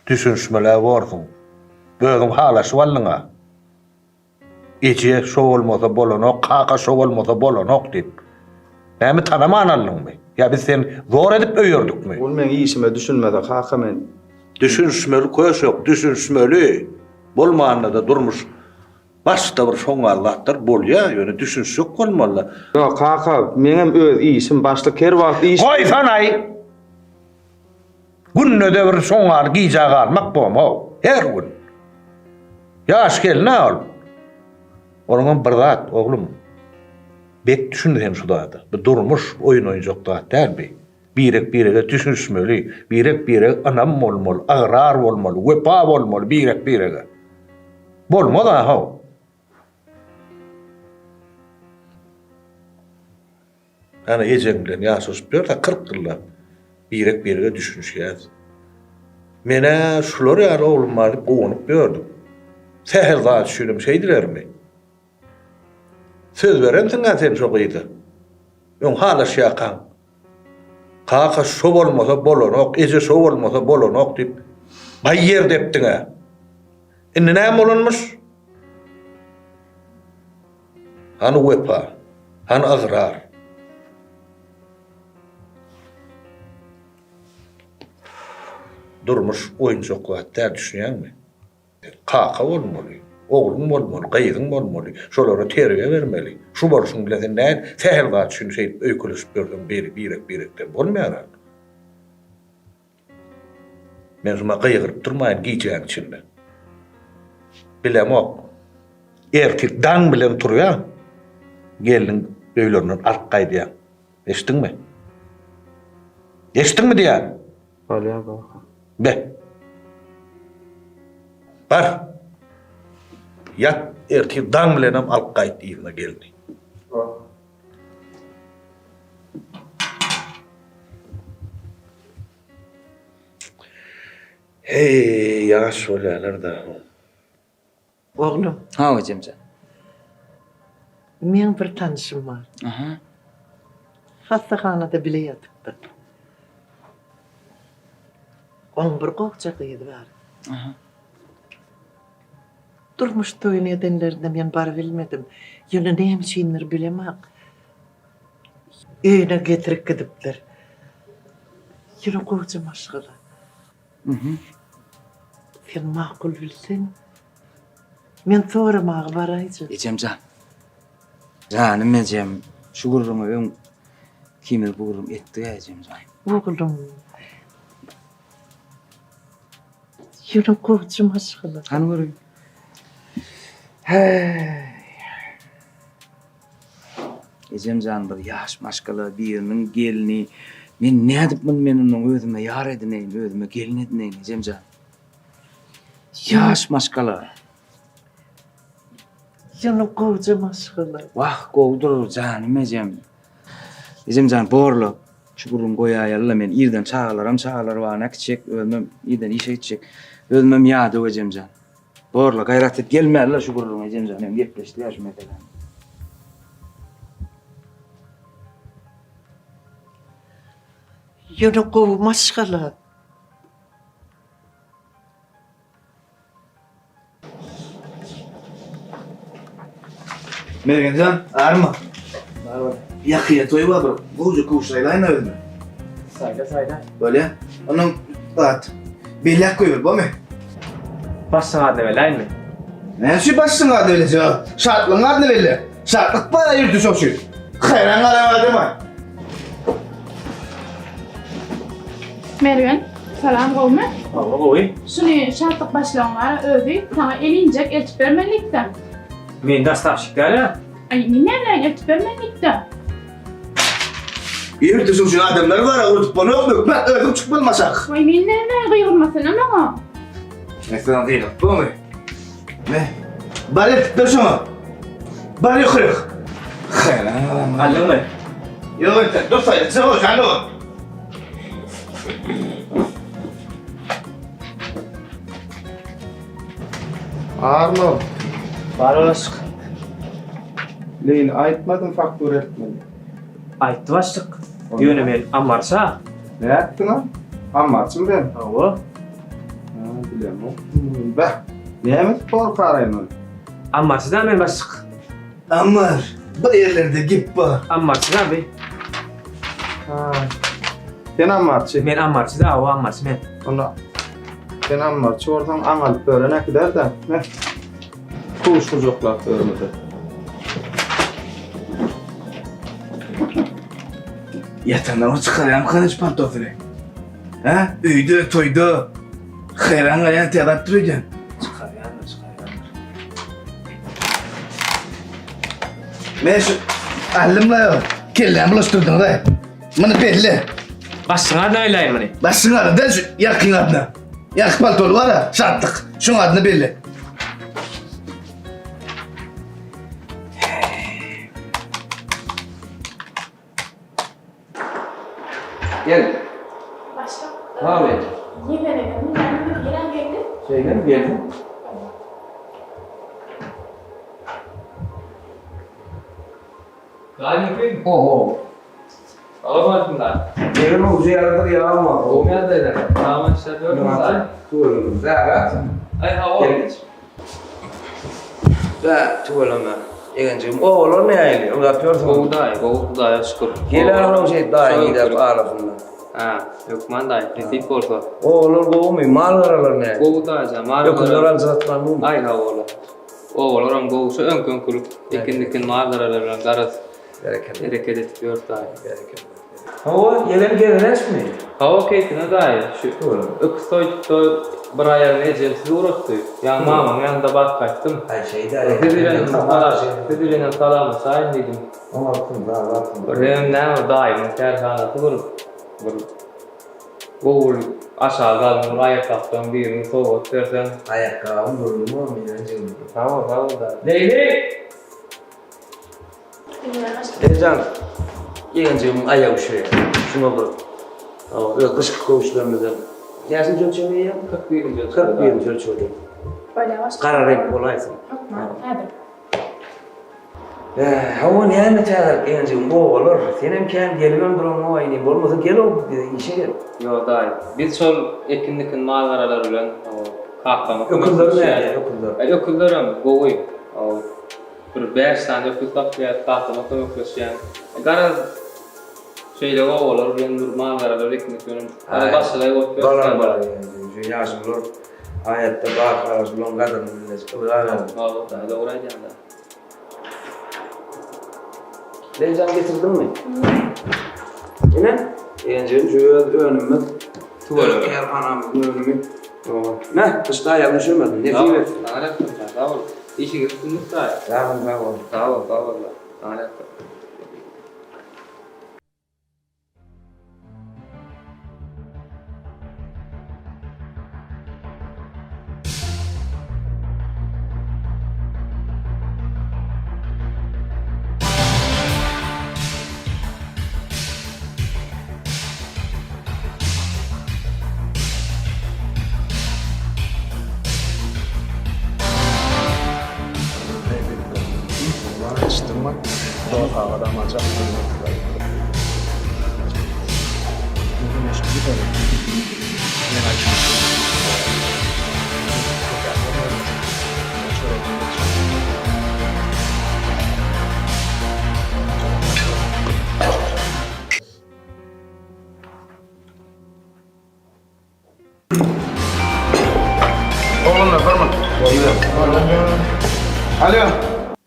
Düşünişmeli borsuň. Özüň halaşyp aldyň-a. Eje şo bolmasa bolanok, kaka şo bolmasa bolanok diýip. Näme tanaman aldyňmy? Ýa biz seni zor edip öýerdikmi? Ol meň işime düşünmese kaka men. Düşünişmeli köşek, düşünişmeli. Bolmanda-da durmuş başda bir şoň ýaly zatlar bolýar, ýöne düşünişjek bolmaly. Ýok kaka, meňem öz işim, başlyk her wagt iş. Goýsanaý! Günde-de bir şoň ýaly gijä galmak bomaw, her gün. Ýaş gelin-ä ol. Onuňam bir zat, oglum, bek düşün sen şu zada. Bu durmuş oýun oýunjak zat däl bi. Birek-birege düşünişmeli, birek-birege ynam bolmaly, ygrar bolmaly, wepa bolmaly birek-birege. Bolmaz-a, how. Ana ejeň bilen ýaşaşyp ýörse 40 ýyllap birek-birege düşünişýäs. Men-ä şular ýaly oglum bar diýip guwanyp ýördüm. Sähel zat üçinem şeýdilermi? Söz berensiň-ä sen şo gyza. Öň halaşýarkaň. Kaka şo bolmasa bolanok, eje şo bolmasa bolanok diýip baý ýer depdiň-ä. Indi näme bolanmyş? Hany wepa? Hany ygrar? Durmuş oýunjak zat däl, düşünýäňmi? Kaka bolmaly, ogluň bolmaly, gyzyň bolmaly, şolara terbiýe bermeli. Şu bolşuň bilen sen nädip sähel zat üçin şeýdip öýkeleşip ýörseň biri birek-birekden bolmaýar-a. Men şuma gygyryp durmaýyn gijäň içinde. Bilemok. Ertir daň bilen turýaň, gelniň öýlerinden alyp gaýdýaň. Eşitdiňmi? Eşitdiňmi diýýän? Bolýar kaka. Be. Bar. Ýat, ertir daň bilenem alyp gaýt yzyna gelni. Heý, ýaş bolýarlar-da. Oglum. Hawa, ejemjan. Meň bir tanyşym bar. Aha. Hassahanada bile ýatypdyr. Oň bir gowja gyzy bar. Aha. Durmuş toýuny edenlerinde men barybilmedim. Ýöne näme üçindir bilemok. Öýüne getirip gidipdir. Ýöne gowja maşgala. Sen makul bilseň, men soramaga baraýjak. Ejem jan. Janym ejem, şu gürrüňi öň ikimiz bu gürrüň etdik-ä ejem jan. Oglum. Ýöne gowja maşgala. Hany göreýin. Häý. Ejem jan bir ýaş maşgala biriniň gelni. Men nädip muny men ondan özüme ýar edineýin, özüme gelin edineýin ejem jan. Ýaş maşgala. Ýöne gowja maşgala. Wah gowudyr janym ejem. Ejem jan borla şu gürrüňi goýaýalyla men irden çagalaram çagalar bagyna äkitjek özümem irden işe gitjek. Özümem ýadaw ejem jan. Borla gaýrat et gelmänler şu gürrüňe ejemjan hem gepleşdiler şu meseläni. Ýöne gowy maşgala. Mergenjan, arma. Ýakyýa toý bar bir. Gowja köwüş saýlaýyn özüme. Saýla, saýla. Bolýa. Onuň zat. Belläp goýber, bomy? Başlygyň adyna belläýinmi? Näme üçin başlygyň adyna bellejek? Şatlygyň adyna belle. Şatlyk bar ýurtda şoň üçin. Haýran galaýan adama. Mergen, salam gowmy? Hawa gowy. Şuny Şatlyk başlygyň bar özi saňa elinjek eltip bermeli diýipdir. Men dostawşik däl-ä. Aý, men näme eltip bermeli diýipdir. Ýurtda şoň üçin adamlar bar, urudyp bolok, hökman özüň çykmaly maşak. Waý, men näme gygyrmasana maňa. Men sana gygyryp bomy? Me, bar eltip ber şoňa. Bar ýokaryk. Haýran galan. Aldyňmy? Ýok entek, dur saýla, çyk sen dur. Arnold. Bar başlyk. Leýli aýtmadym faktura eltmeli. Aýtdy başlyk. Ýöne men ammarça. Nätdiň-a? Ammarçymy sen? Hawa. Ha, bilemok. Beh, näme edip gorkaraýyn ony? Ammarçy da men başlyk. Ammar, bir ýerlerde gep bar. Ammarçy da bi. Ha. Sen ammarçy. Men ammarçy da, hawa ammarçy men. Onda sen ammarçy bolsaň aňalyp bören äkider-de. Meh. Kuş gujaklap börmese. Ýatandan bir çykarýarmykan hiç paltosyny? Hä? Öýde, toýda haýran galýan täze atdyr öýdýän. Çykarýandyr, çykarýandyr. Men şu aldym la ýok. Kellämi bulaşdyrdyňyz-aý. Muny belli. Başyňa adyna belläýin muny. Başyň adyna däl şu ýakyň adyna. Ýaky paltoly bar-a, şatlyk. Şoň adyna belli. Gel. Başlyk. Sag ol. Ýegenegem näme ýerem geldi? Şeýdem gelsin. Gaýyn Oho. Salam aýtyn da. Ýegen ujy ýalydyr ýalma. Gowy ýagdaýlar. Salam işler gördüňiz daýy. Tüweleme. Zähret. Aý hawa. Gel geç. Bä, tüweleme. Egenjigim, obalar nähili? Ylgap ýörsüň. Gowy daýy, gowy Hudaýa şükür. Geler onuň şeýt daýyň gidäp arasynda. Hä, hökman daýy, nesip bolsa. Obalar gowumy? Mal-garalar nähili? Gowy daýyjan, mal-gara. Öküzler aljyratmanmy? Aý hawa olar. Obalaram gowy, şu öňki-öňkülik ekin-dikin mal-garalar bilen garaz. Berekella. Hereket edip ýörüs daýy. Berekella. Hawa, ýelen gezelençmi? Hawa keýpine daýy. Şu öküz soýdukda bir aýagyny ejem siz ugratdy. Ýaňy mamamyň ýanynda baryp gaýtdym. Aý şeýdä. Siz bilenem siz bilenem salamlaşaýyn diýdim. Oňartyn, sag bolsun. Bir hem näme daýymyň kärhanasy bir bir gowy bir aşagy galyň bir aýakgaplaryň birini sowgat berseň. Aýakgabyň gürrüňi bolmy ýegenjigim. Sag bol, sag bol daýy. Leýli! Eljan, ýegenjigimiň aýagy üşeýär. Şuňa bir öz gyşky köwüşlerimizden näçinji ölçeg geýýäň? 41-nji ölçeg. 41-nji ölçegli. Gara reňk bolaýsyn. Hökman, häzir. Hawa, näme täzelik ýegenjigim, obalar. Senem kän gelibem duraňok inim. Bolmasa gel-ow bize işe gel. Ýok, daýy. Biz şol ekin-dikin mal-garalar bilen kakama kömek Öküzler edişýäs. nädýär, öküzler? Öküzlerem gowy. Bir bäş sany öküz saklaýas, kakama kömekleşýän. Garaz, şeýle obalar bilen bir mal-garalar ekmek bilen garaz başagaý bolup ýörüs. Balam bar ýa, ýaşulular aýatda bar ýaşulularyň gadyryny bilmejek ylgar ýaly. Hawa, daýy dogry aýdýaň-da. Lenjan getirdiňmi? Ine, ýenjigim şu öz önümimiz. Tüweleme. Kärhanamyzyň önümi. Meh, gyşda aýagyň üşemesin, nesip etsin. Saňa rehmet, sag bol. Işiňiz üstünlik daýy. Sag bol, sag bol. Sag bol, sag bol. Saňa rehmet. Sagadam aljak. Oglanlar bir minut. Alo.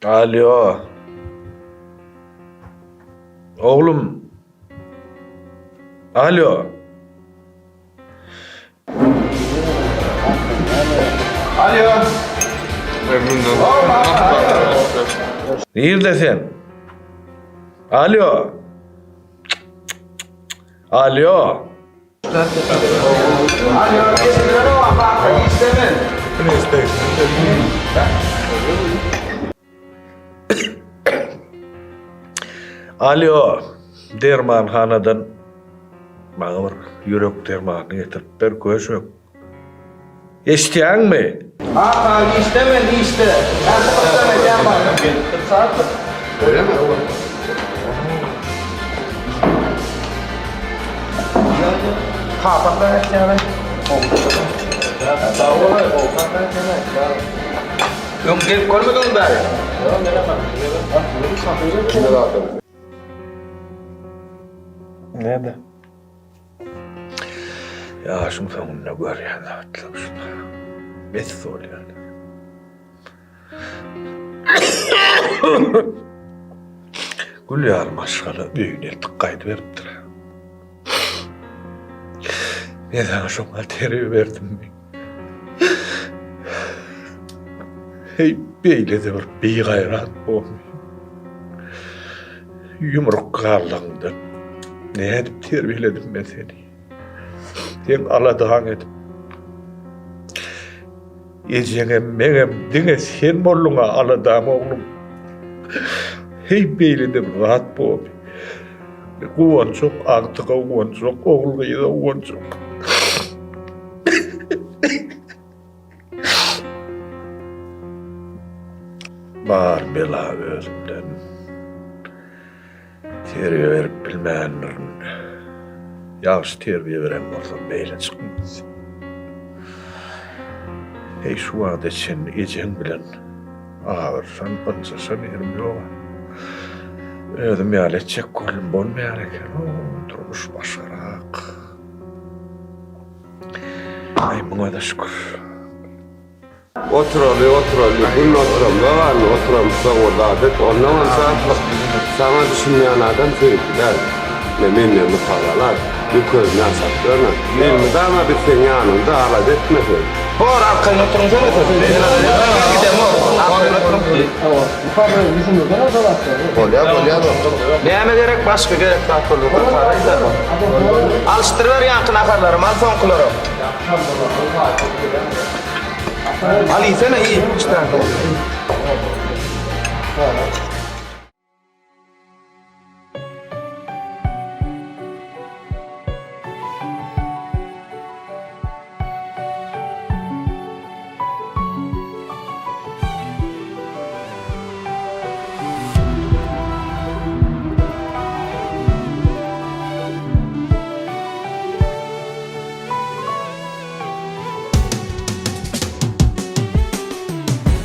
Alo. Oglum. Alo. Alo. Nirde sen? Alo. Alo. Alo. Dermanhanadan maňa bir ýürek dermanyny getirip ber, köşek. Eşitýäňmi? Kaka işde men işde. Öň gelip görmediňmi bäri? Näme? Ýaşyň soňunda görýän zatlar şular. Bes bolýar. Gül ýaly maşgala öýüne eltip gaýdyberipdir. Men saňa şoňa terbiýe berdimmi? Heý, beýle-de bir bigaýrat bormy? Ýumruk galdygyňdan nädip terbiýeledim men seni? Seň aladaň edip, ejeňem, meňem diňe sen bolduň-a aladam oglum. Heý, beýle-de bir zat bormy? Guwanjak, agtyga guwanjak, ogul-gyza guwanjak. Bar bela özümden. Terbiýe berip bilmändirin. Ýagşy terbiýe beren bolsam beýle çykmaz. Heý şu wagta çenli ejeň bilen agyrşan, ynjaşan ýerim ýog-a. Özüm ýaly etjek boldum, bolmaýar eken. O, durmuş başgarak. Aý, muňa-da şükür. Oturaly, oturaly, gün oturamda galdy, oturamsoň o zat et, onnoňam şatlyk, saňa düşünýän adam söýgi däl. Ine, menden mysal alar, bir közüni açap görme. Elmydama biz seň ýanyňda, alada etme sen. Bor, arkaýyn oturyň sen otur. Men gidemok. Arkaýyn oturyň. Bolýa, bolýa dostum. Näme gerek, başga gerek zat bolsa bir Alyşdyryber ýaňky naharlaram, al soňkularam. Al iýsene, iý, işdäň.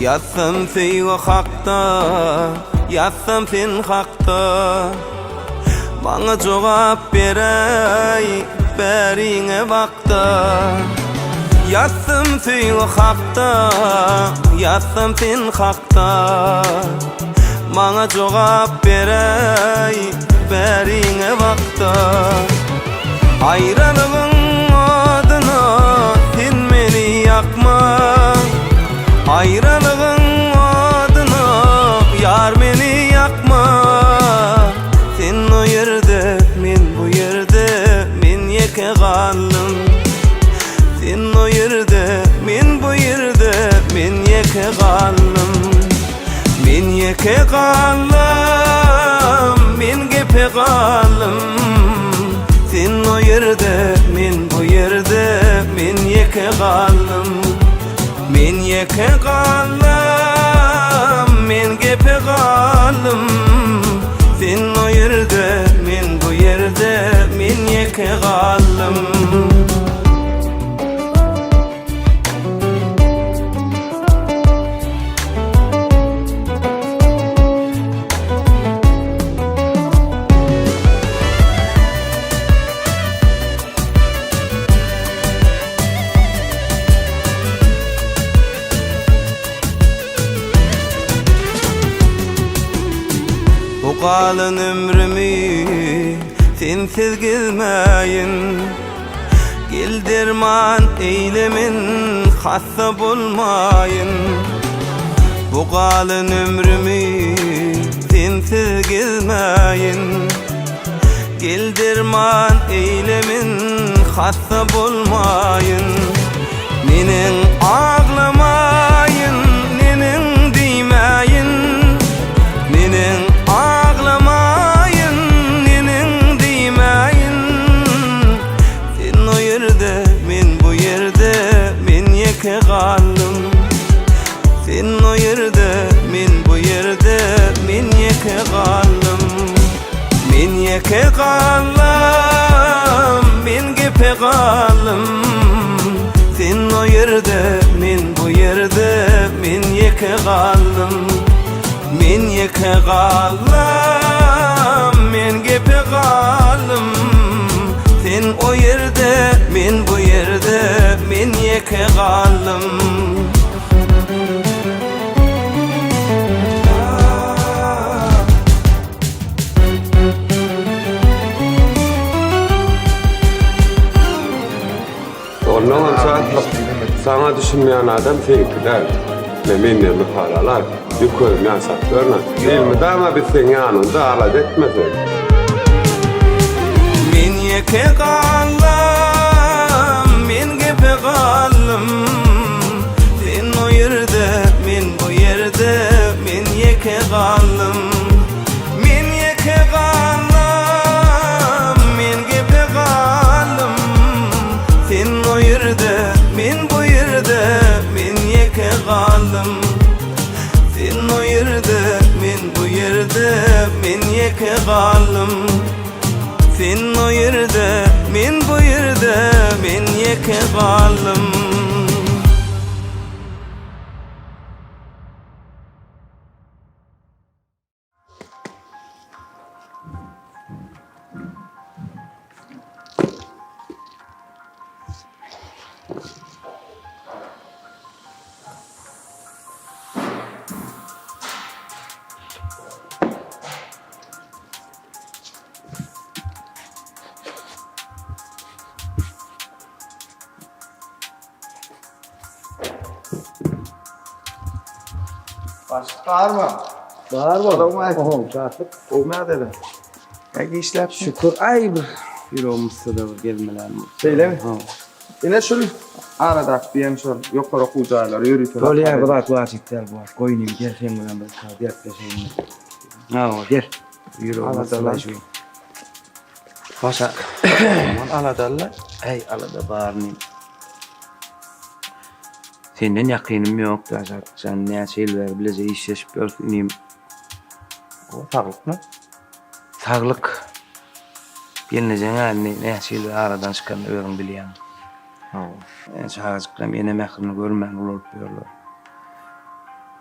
Ýazsam söýgi hakda, ýazsam sen hakda Maňa jogap beräý, bäriňe bakda Ýazsam söýgi hakda, ýazsam sen hakda Maňa jogap beräý, bäriňe bakda Aýralygyň odyna sen meni ýakma Aýralygyň odyna ýar meni ýakma Sen o ýerde, men bu ýerde, men ýeke galdym Sen o ýerde, men bu ýerde, men ýeke galdym Men ýeke galdym, men gepe galdym Sen o ýerde, men bu ýerde, men ýeke galdym Men ýeke galdym, men gepe galdym. galdym. Bu galan ömrümi sensiz gezmäýin Gel derman eýle men hassa bolmaýyn Bu galan ömrümi sensiz gezmäýin Gel derman eýle men hassa bolmaýyn Neneň aglamaýyn neneň diýmäýin Neneň aglamaýyn neneň diýmäýin Sen o ýerde men bu ýerde men ýeke galdym Sen o ýerde men bu ýerde men ýeke galdym Men ýeke galdym, men gepe galdym Sen o ýerde, men bu ýerde, men ýeke galdym Men ýeke galdym, men gepe galdym Sen o ýerde, men bu ýerde, men ýeke galdym. Ondan onça saňa düşünmeýän adam seňki däl. Men menden mysal alar. Ýük özüm ýasap görme. Elmydama biz seň ýanyňda alada etme sen. Men ýeke galdym, men gepe galdym. Sen o ýerde, men bu ýerde, men ýeke galdym. Men ýeke galdym, men gepe galdym. Sen o ýerde, men bu ýerde, men ýeke galdym. Sen o ýerde, men bu ýerde, men ýeke galdym. Sen o ýerde, men bu ýerde, men ýeke galdym. Başlyk barmy? Bar bol. Salowmaleýkim. Şatlyk. Gowy nädeli? Näge işläp? Şükür. Aý bir ýüregim yssada bir gezmelän. Şeýlemi? Ine şul aradak diýen şol ýokary okuw jaýlary ýörite. Bolýar bu zat wajyp däl bu wagt. Goý inim gel sen bilen bir dertleşeýin. Hawa gel. Ýüregim yssada şu. Başa. Aman aladalla. Äý alada baryny. Senden ýakynym ýok Daşat jan näçe ýyl bäri bileje işleşip ýörüs inim. O saglykmy? Saglyk. Gelnejeň indi näçe ýyl bäri aradan çykanyny özüň bilýäň. Hawa. Çagajyklam ene mährini görmän ulalyp ýörler.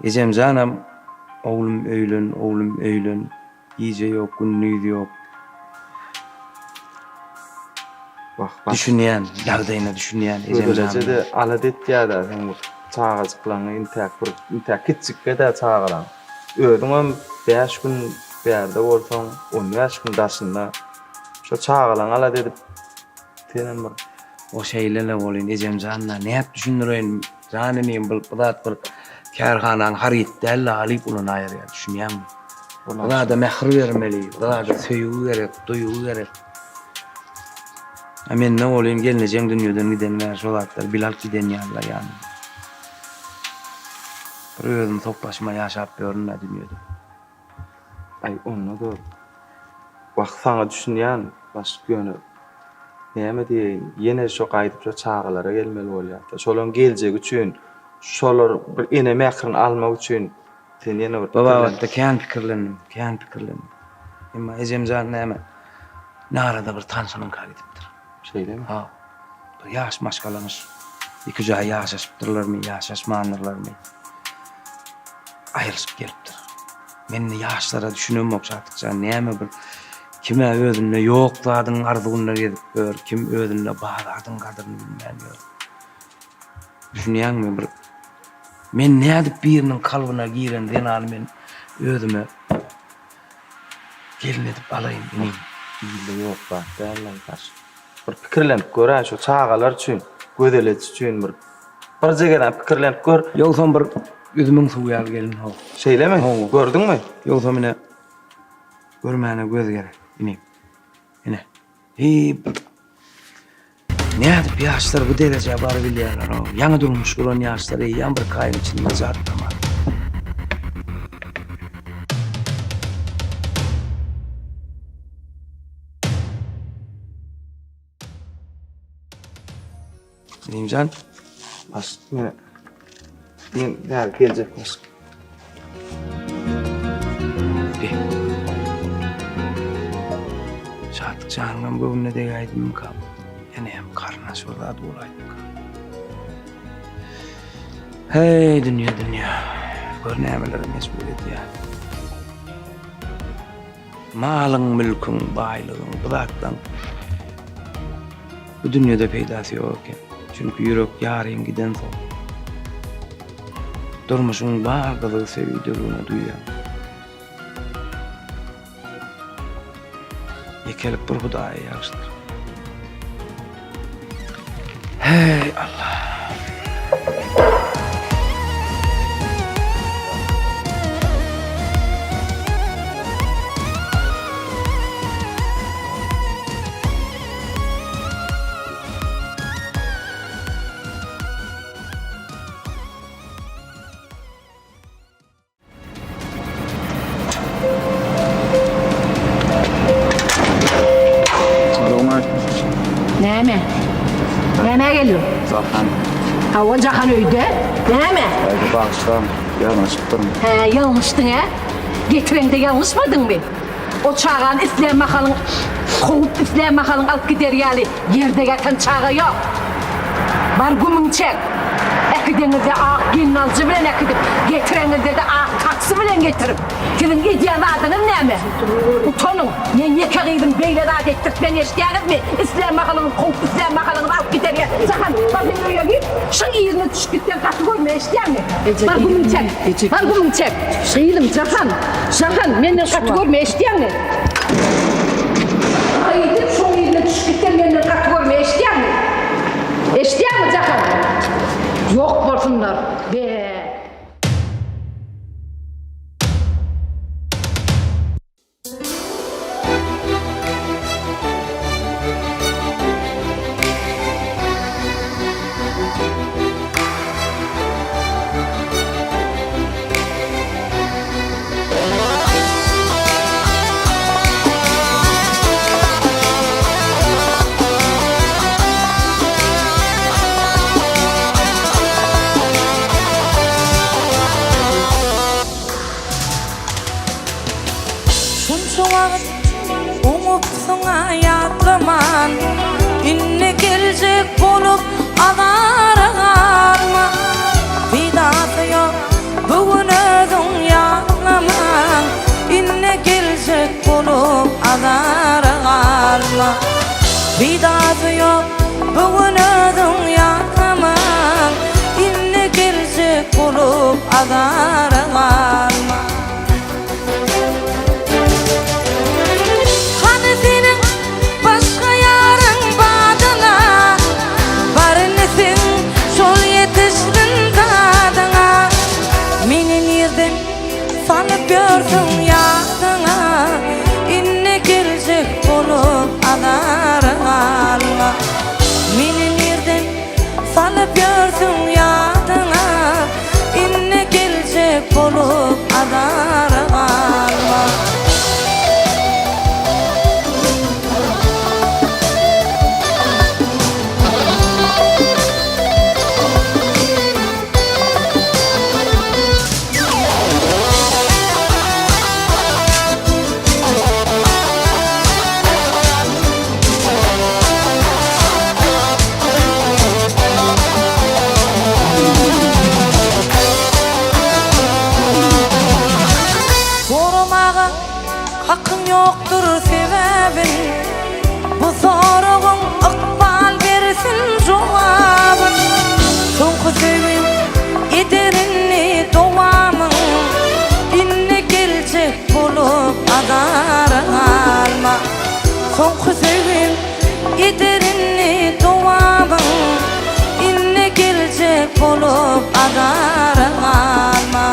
Ejemjanam oglum öýlen, oglum öýlen. Gije ýok, gündiz ýok. Wah, bak. Düşünýän, ýagdaýyna düşünýän ejem janyň. Gödeleje-de alada etýär-dä seň bu çagajyklaňy intäk bir, intäk kiçjikge-dä çagalaň. Özüňem bäş gün bärde bolsaň, on bäş gün daşynda. Şo çagalaňy alada edip, senem bir. O şeýle-le bolyn, ejem jan-da, nädip düşündireýin, jan inim, bu zat bir kärhanaň haryt däl-de, alyp ulanaýerýär, düşünýäňmi? Bu zada mähir bermeli, bu zada söýgi gerek, duýgy gerek. A mende bolyn, gelnejeň dünýeden gideni bäri şo zatlary bile alyp giden ýalylar ýanymda. Bir özüm sopbaşyma ýaşap ýörün-dä dünýede. Aý onda-da wah saňa düşünýän başlyk ýöne näme diýeýin ýene şo gaýdyp şo çagalara gelmeli bolýar-da. Şolaň geljegi üçin, şolar bir ene mährini almak üçin sen ýene bir Bu babatda kän pikirlendim, kän pikirlendim. Emma ejemjan näme, Narada bir tanşynyňka gidipdir. Şeýlemi? Ha. Bir ýaş maşgalamyş. Iki jaý ýaşaşypdyrlarmy, ýaşaşmandyrlarmy? Aýrylyşyp gelipdir. Men indi ýaşlara düşünemok Şatlyk jan, näme bir kim-ä özünde ýok zadyň arzuwynda gezip ýör, kim özünde bar zadyň gadyryny bilmän ýör. Düşünýäňmi bir men nädip biriniň kalbyna giren zenany men özüme gelin edip alaýyn inim. Ilde ýok zat däl-laý daş. Bir pikirlenip gör-ä şu çagalar üçin, gözeleç üçin bir birje gezek pikirlenip gör. Ýogsam bir üzümiň suwy ýaly gelin how. Şeýlemi? Hawa. Gördüňmi? Ýogsam ine görmäne göz gerek inim. Ine. Hiý bir Nädip ýaşlar bu derejä barybilýärler-ow? Ýaňy durmuş guran ýaşlar eýýäm birki aýyň içinde jatlamaz. Inimjan, baş, men, men häzir geljek baş. Şatlyk janyňam göwnüne degäýdimika? Ýa näme garyndaş bir zat bolaýdymyka? Heý, dünýe, dünýe. Gör nämelere mejbur edýär. Malyň, mülküň, baýlygyň bu zatlaň bu dünýede peýdasy ýok eken. Çünki ýürek ýaryň gidensoň, durmuşyň bar gyzygy söýgüdeligini duýýaň. Ýekelik bir Hudaýa ýagşydyr. Heý, Allah! Näme? Nämä geldiň? Jahan. Hawa, Jahan öýde. Näme? Aýdy bagyşlaň, ýalňyşypdyryn. Hä, ýalňyşdyň, hä? Getireňde ýalňyşmadyňmy? O çagany islän mahalyň kowup, islän mahalyň alyp gider ýaly ýerde ýatan çaga ýok. Bar gümüňi çek. Äkideňizde ak gelnalyjy bilen äkidip, getireňizde-de ak taksi bilen getirip. Siziň edýän zadyňyz näme? Utanyň! Men ýeke gyzym beýle zat etdirtmen eşidýäňizmi? Islän mahalyňyz kowup, islän mahalyňyz alyp gider ýa. Jahan, bar sen öýe gir. Şuň yzyna düşüp gitseň gaty görme eşidýäňmi? Bar gümüňi çek. Bar gümüňi çek. Gyzym, Jahan, Jahan, menden gaty görme eşidýäňmi? Gaýdyp şoň yzyna düşüp gitseň menden gaty görme eşidýäňmi? Eşidýäňmi Jahan? Ýok bolsunlar. Be. Şunça wagt oňupsyň-a ýatlaman, Indi geljek bolup azara galma. Peýdasy ýok bu gün özüň ýatlaman, Indi geljek bolup azara galma. Peýdasy ýok bu gün özüň ýatlaman, Indi geljek bolup azara galma. Hany seniň başga ýaryň badyna, Bar indi seň şol ýetişsin dadyňa. Meni nirden salyp ýörsüň ýadyňa, Indi geljek bolup azara galma. Meni nirden salyp ýörsüň ýadyňa, Indi geljek. Soňky söýgim eder indi dowamyn Indi geljek bolup azara galma.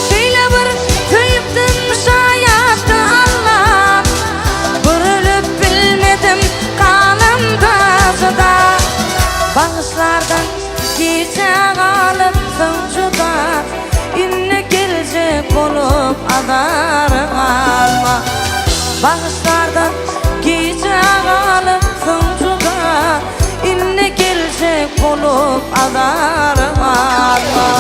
Şeýle bir söýüpdim şaýatdy Alla Bir ölüp bilmedim galamda jyda Bagyşlardan gijä galypsyň juda Indi geljek bolup azara galma Bagyşlardan gijä galypsyň juda Indi geljek bolup azara galma.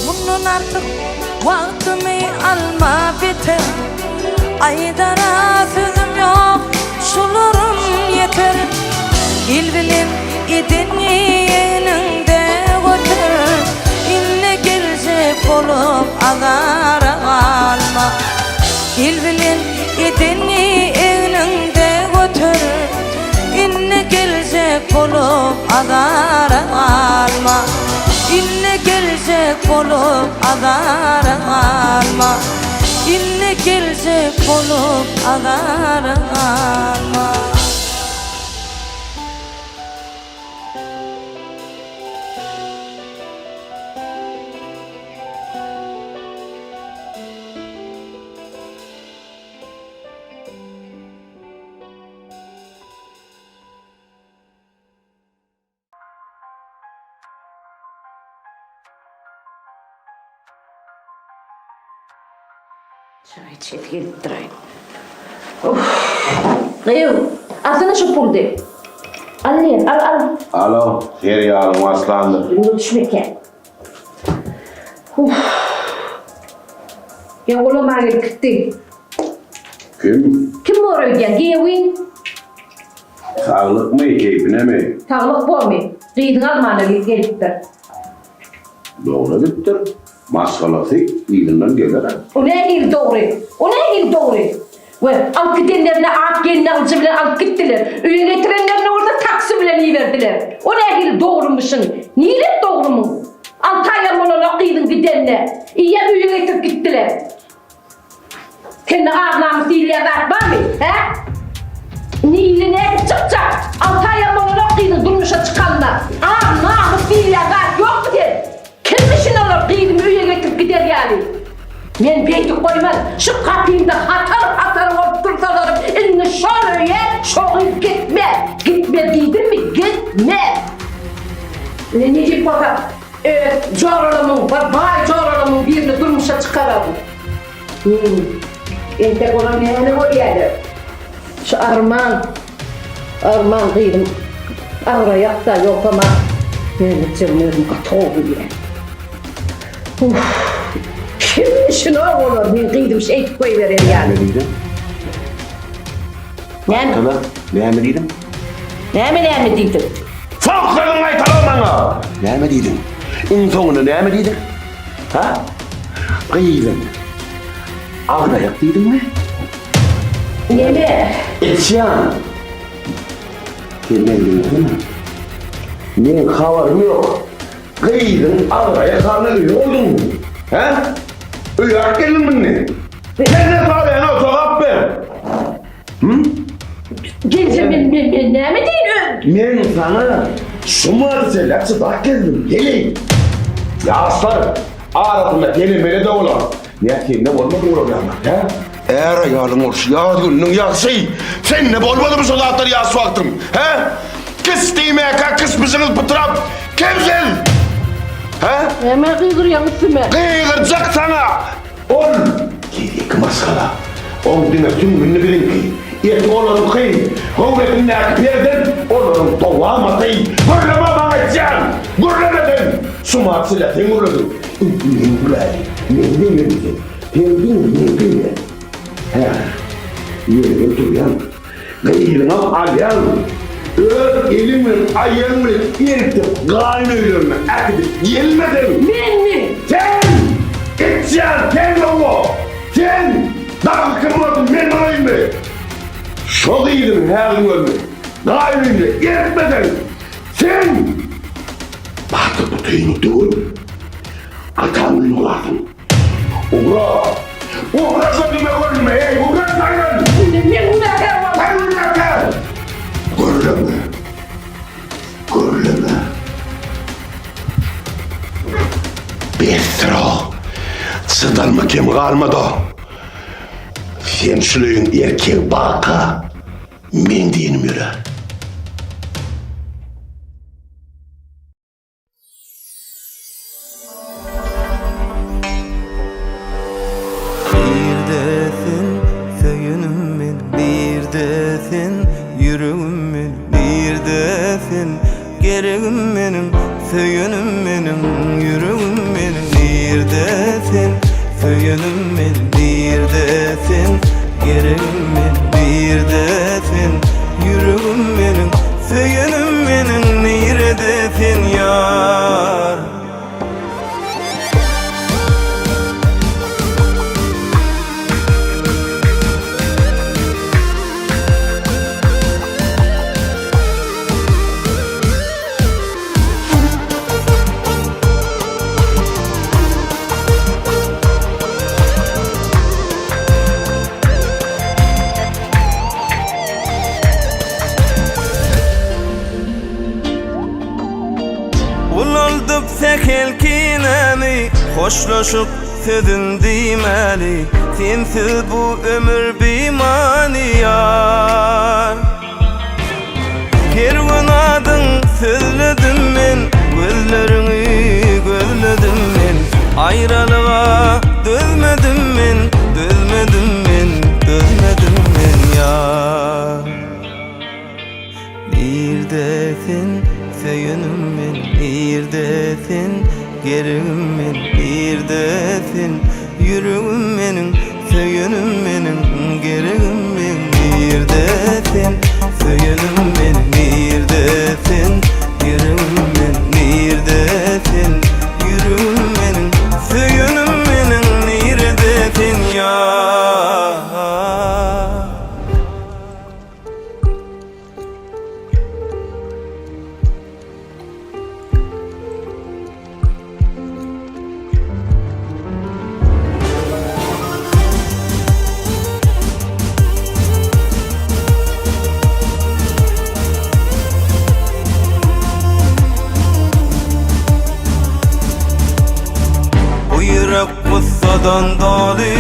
Mundan artyk wagtymy alma beter Aýdara sözüm ýok şularym ýeter Il bilen eden ýeňiňde göter Indi geljek bolup azara galma El bilen edeni egniňde göter, Indi geljek bolup azara galma. Indi geljek bolup azara galma. Indi geljek bolup azara galma. Çaý içesi gelipdir-aý. Gyýw, alsana şu puldy. Al diýen, al, al. Alo, serialyň başlandy. Ýola düşmekkä. Uff. Ýa olam a gelip gitdi. Kim? Kim bor öýdýäň, giýewiň? Saglykmy, keýpinemi? Saglyk bormy? Gyzyňy almana gelipdir. Dogry edipdir. Maşgalasy yzyndan geler-ä. O nähili dogry? O nähili dogry? We alyp gidenlerine at gelnalyjy bilen alyp gitdiler. Öýe getirenlerine bolsa taksi bilen iberdiler. O nähili dogrumyşyn? Nirek dogrumyň? Alty aýam bolanok gyzyň gidenine. Eýýäm öýe getirip gitdiler. Sende ar-namys diýilýän zat barmy, hä? Indi ile nädip çykjak? Alty aýam bolanok gyzyň durmuşa çykanyna. Ar-namys diýilýän zat ýokmy sen? Kimmişin olar gyzymy öýe getirip gider ýaly? Men beýdip goýman, şu gapymda hatar-hatar bolup dursalaram, indi şol öýe şo gyz gitmez. Gitmez diýdimmi, gitmez! Indi nesip bolsa, öz joralarymyň, bir baý joralarymyň birini durmuşa çykararyn. Hüm. Entek olar näme görýärler? Şu arman, arman gyzym agyraýakda, ýogsam-a Mämmetjigim özüm gaty gowy bilýän. Uff. Kimmişin-ow olar, meň gyzym şeýdip goýberer ýaly. Näme diýdiň? Näme? Gaýtala, näme diýdiň? Näme näme diýdiň? Soňky sözüňi gaýtala maňa! Näme diýdiň? Iň soňunda näme diýdiň? Ha? Gyzym. Aglaýak diýdiňmi? Neme? Etýän. Sen meni diňlesene. Meň habarym ýok. Gyzyň agraýak halyna öýe bolduňmy? Hä? Öýe alyp geldiňmi indi? Sen ne salaýaň, jogap ber. Hüm? Gelje men men men näme diýin ö? Men saňa şumal selläp çydap geldim, heleý. Ýaşlar arasynda sene-mene-de bolar. Nä sende bolmady olar ýaly, hä? Är-aýalyň bolşy ýaz gününiň ýagşy. Sende bolmadymy şo zatlar ýaş wagtyň, hä? Kys diýmäkä kysmyşyňyz pytrap, kim siz? Hä? Nämä gygyrýaň üstüme? Gygyrjak saňa! Ol gezekki maşgala. Oň diňe süňňüni biziňki, eti olaryňky, göwresindäki perzent olaryň dowamaty. Gürleme maňa aýtýan! Gürleme sen! Şumat sile sen gürlediň. Indi men gürläýin. Meni diňle sen. Sen diňe meni diňle. Häzir ýeriňde durýaň. Gyzyňam alýaň. Öz eliň bilen, aýagyň bilen eltip gaýyn öýlerine äkidip gelmeseň. Menmi? Sen! Içýan sen oňa! Sen! Dagy kim bolsun men bolaýynmy? Şo gyzyň häziriň özünde gaýyn öýüne eltmeseň, sen batyr butyňy döwüp, ataň öýüne ugrarsyň. Ugra! Ugra gözüme görünme, eý, ugra saýlan! Men günäkär boldum. Sen günäkär! Gürleme. Gürleme. Besdir-ow. Çydalma kem galmady. Sen şul öýüň erkegi baka, men diýenim ýöre. Nirde sen söýenim men nirde sen ýüregim men nirde sen geregim meniň söýenim meniň ýüregim meniň nirde sen söýenim men nirde sen geregim men nirde sen ýüregim meniň söýenim meniň nirede sen ýar. Ulaldyp sähel kinäni, Hoşlaşyp sözün diýmäli, Sensiz bu ömür bimany ýar. Her gün adyň sözledim men, Gözleriňi gözledim men, Aýralyga dözmedim men, Dözmedim men, dözmedim men ýar. Nirde sen söýenim men, Nirde sen geregim men, Nirde sen ýüregim meniň, Söýenim meniň, geregim men, Nirde sen söýenim men, Nirde sen geregim men, Nirde sen ýüregim meniň, Söýenim meniň, Nirde sen ýar. Bu ýürek gussadan doly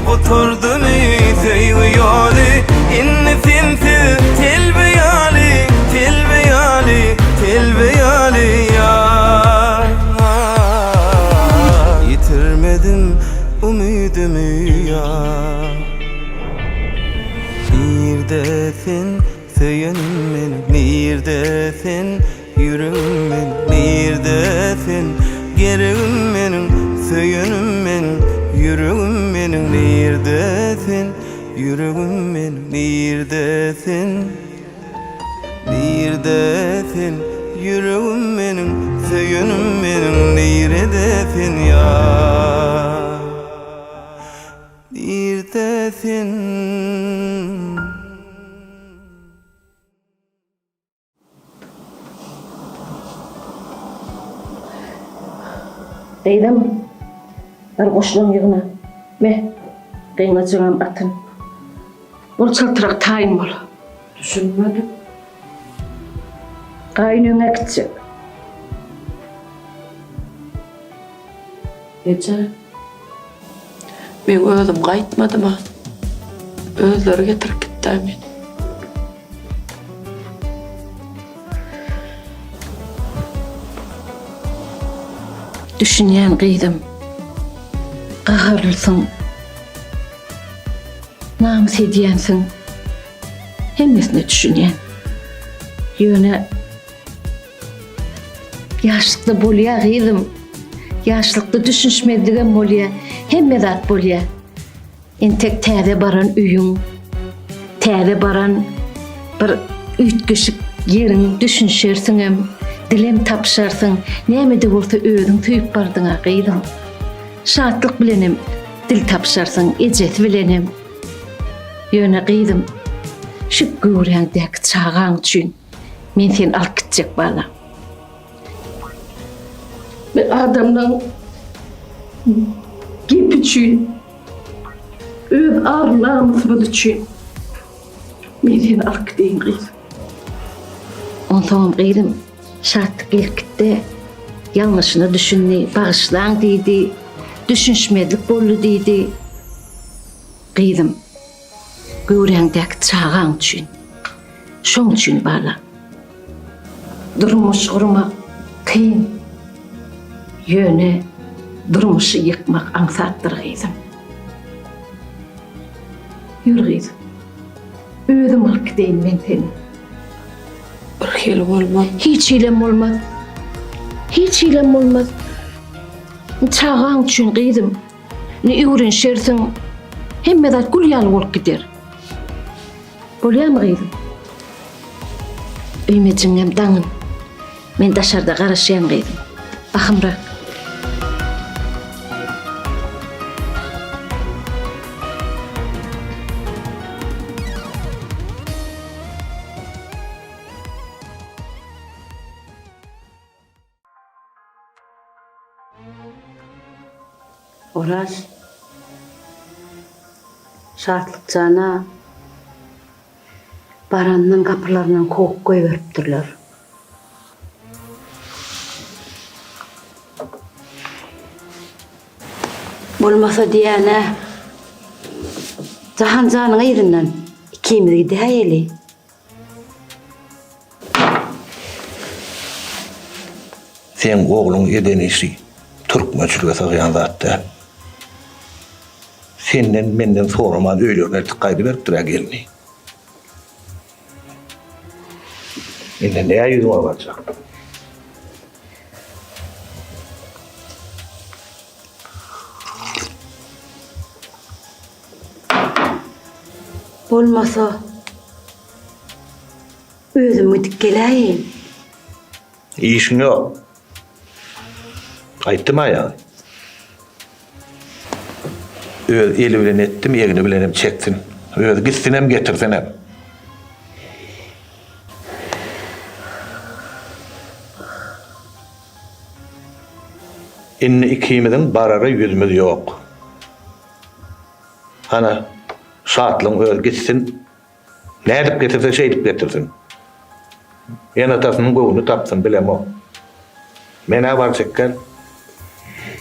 Gutardymy söýgi ýoly Indi sensiz telbe ýaly Telbe ýaly, telbe ýaly ýar Ýitirmedim umydymy ýar Nirde sen söýenim men Nirde sen Ýüregim men nirde sen Geregim meniň söýenim meniň Ýüregim meniň nirde sen Ýüregim men nirde sen Nirde sen Ýüregim meniň söýenim meniň Nirede sen ýar Nirde sen. Gyzym, bar goşlaň ýygna. Me, gyňajygam atyn. Bol çaltrak taýyn bol. Düşünmedim. Gaýyn öňe gitjek. Eje, meň özüm gaýtmadym-a. Özleri getirip gitdä meni. Düşünýän gyzym. Gaharlysyň. Namys edýänsiň. Hemmesine düşünýän. Ýöne ýaşlykda bolýar gyzym. Ýaşlykda düşünişmezligem bolýa, hemme zat bolýa. Entek täze baran öýüň, täze baran bir üýtgeşik ýeriň düşünişersiňem, dilem tapyşarsyň. Näme-de bolsa özüň söýüp bardyň-a gyzym. Şatlyk bilenem dil tapyşarsyň, ejesi bilenem. Ýöne gyzym, şu göwräňdäki çagaň üçin men seni alyp gitjek balam. Men adamlaň gepi üçin, öz ar-namysymyz üçin men seni alyp gideýin gyzym. Onsoňam gyzym, Şatlyk gelip gitdi. Ýalňyşyna düşündi, bagyşlaň diýdi, düşünişmezlik boldy diýdi. Gyzym, göwräňdäki çagaň üçin, şoň üçin balam. Durmuş gurmak kyn, ýöne durmuşy ýykmak aňsatdyr gyzym. Ýör gyzym, özüm alyp gideýin men seni. Bir hili bolmaz. Hiç hilem bolmaz. Hiç hilem bolmaz. Çagaň üçin gyzym. Ne öwrenişersiň. Hemme zat gül ýaly bolup gider. Bolýarmy gyzym? Öýmejiňem daňyn. Men daşarda garaşýan gyzym. Bahymrak. Oraz, Şatlyk jana barandan gapylaryndan kowup goýberipdirler. Bolmasa diýýän-ä, Jahan janyň yzyndan ikimiz gidäýeli. Seň ogluň eden işi türkmençilige sygýan zat däl. Senden, menden soraman öýlerine eltip gaýdyberipdir-ä gelni. Indi nä ýüzüňe barjak? Bolmasa, özüm gidip geläýin. Işiň ýok. Aýtdym-a ýaňy. Öz eli bilen etdim, egni bilenem çeksin. Özi gitsinem, getirsinem. Indi ikimiziň barara ýüzümiz ýok. Hana, Şatlygyň özi gitsin. Nädip getirse şeýdip getirsin. Ene-atasynyň göwnüni tapsyn, bilemok. Men-ä barjak däl.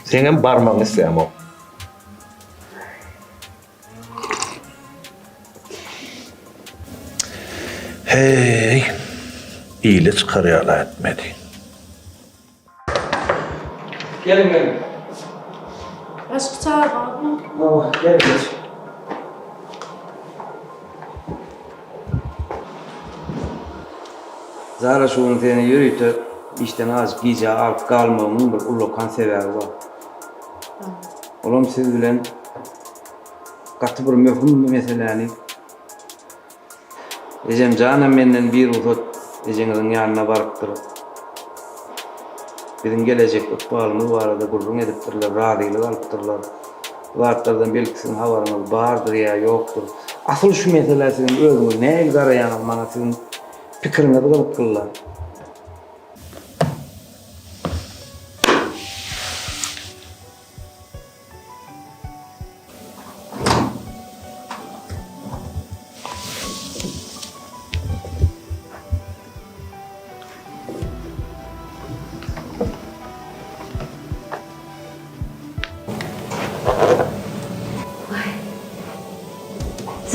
Seňem barmagyňy islämok. Heý, ile çykar ýaly etmedi. Geliň geliň. Başga çaý barmy? Hawa, gel geç. Zara şu gün seni ýörite işden azajyk gijä alyp galmagymyň bir ullakan sebäbi bar. Olam siz bilen gaty bir möhüm meseläni Ejem janam menden birugsat ejeňiziň ýanyna barypdyr. Biziň gelejek ykbalymyz barada gürrüň edipdirler, razylyk alypdyrlar. Bu zatlardan belki siziň habaryňyz bardyr ýa ýokdur. Asyl şu meselä siziň özüňiz nähili garaýaňyz, maňa siziň pikiriňiz gyzyklyla.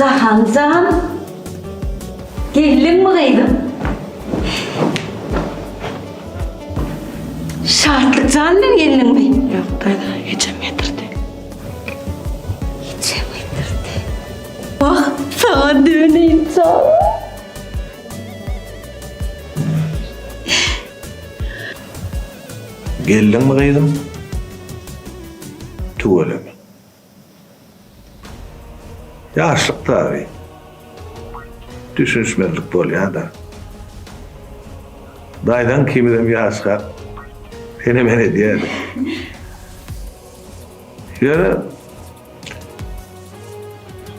Jahan jan, geldiňmi gyzym? Şatlyk jan bilen geldiňmi? Ýok, daýza, ejem getirdi. Ejem getirdi. Wah, saňa döneýin jan. Geldiňmi gyzym? Tüweleme. Ýaşlyk taby. Düşünişmezlik bolýa-da. Daýzaň ikimizem ýaşkak sene-men edýärdik. Ýöne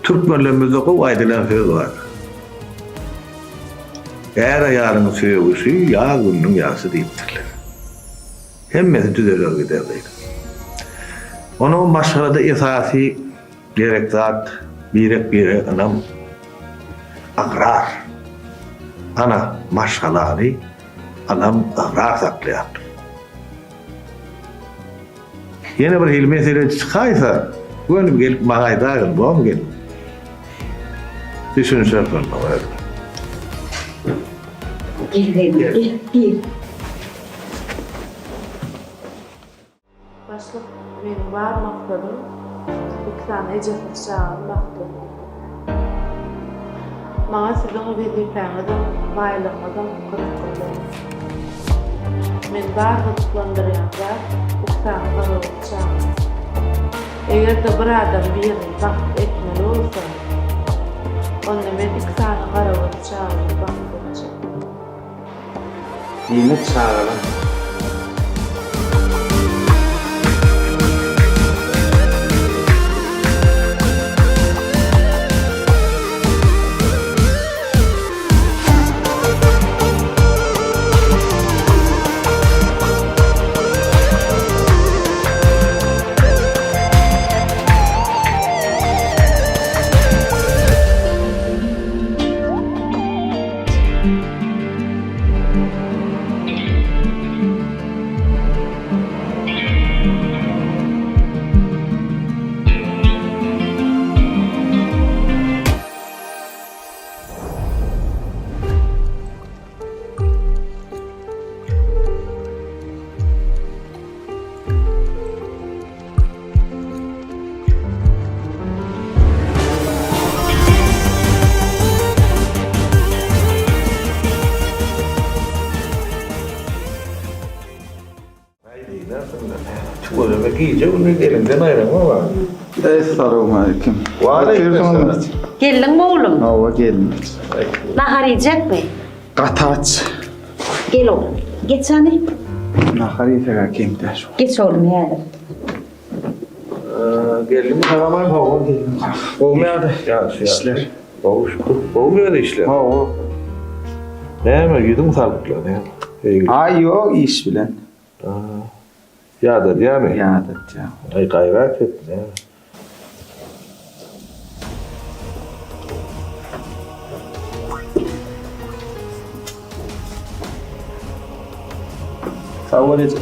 türkmenlerimizde gowy aýdylan söz bar. Är-aýalyň söýgüsi ýaz gününiň ýagşy diýipdirler. Hemmesi düzeler gider gyzym. Onuň maşgalada esasy gerek zat birek-birege ynam, ygrar. Ana, maşgalany ynam, ygrar saklaýandyr. Ýene bir hili mesele çykaýsa, göni gelip maňa aýdaýgyn, bormy gelin? Düşünişeris onda özümiz. Gel gelin, gel, gir. Başlyk, meniň bar maksadym iki sany ejesiz çagany bagtly etmek. Maňa siziň wezipäňizem, baýlygyňyzam gyzykly däl. Meni bar gyzyklandyrýan zat iki sany garagöz çaga. Eger-de bir adam birini bagtly etmeli bolsa, onda men iki sany garagöz çagany bagtly etjek. Diýmek çagalar. Tüweleme gije gündiz eliňden aýraňok a. Essalawmaleýkim. Waleýkim Geldiňmi oglum? Hawa geldim. Nahar iýjekmi? Gaty aç. Gel oglum. Geç hany. Nahar iýsek-ä kem-dä şu. Geç oglum häzir. Geldiňmi Salamay? Hawa geldim. Gowumy ýagdaý? Ýagşy Işler. Gowy şükür. Gowumy ýöne işler? Hawa. Näme ýüzüň salykla näme? Aý ýok iş bilen. Ýadadýamy? Ýadatýar. Aý gaýrat et näme? Sag bol eje.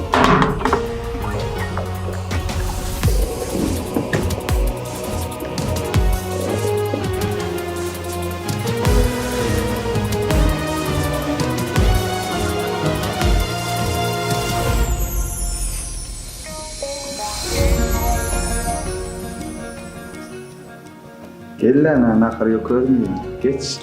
Gel-lä, nahar ýok özüm iýen. Geç.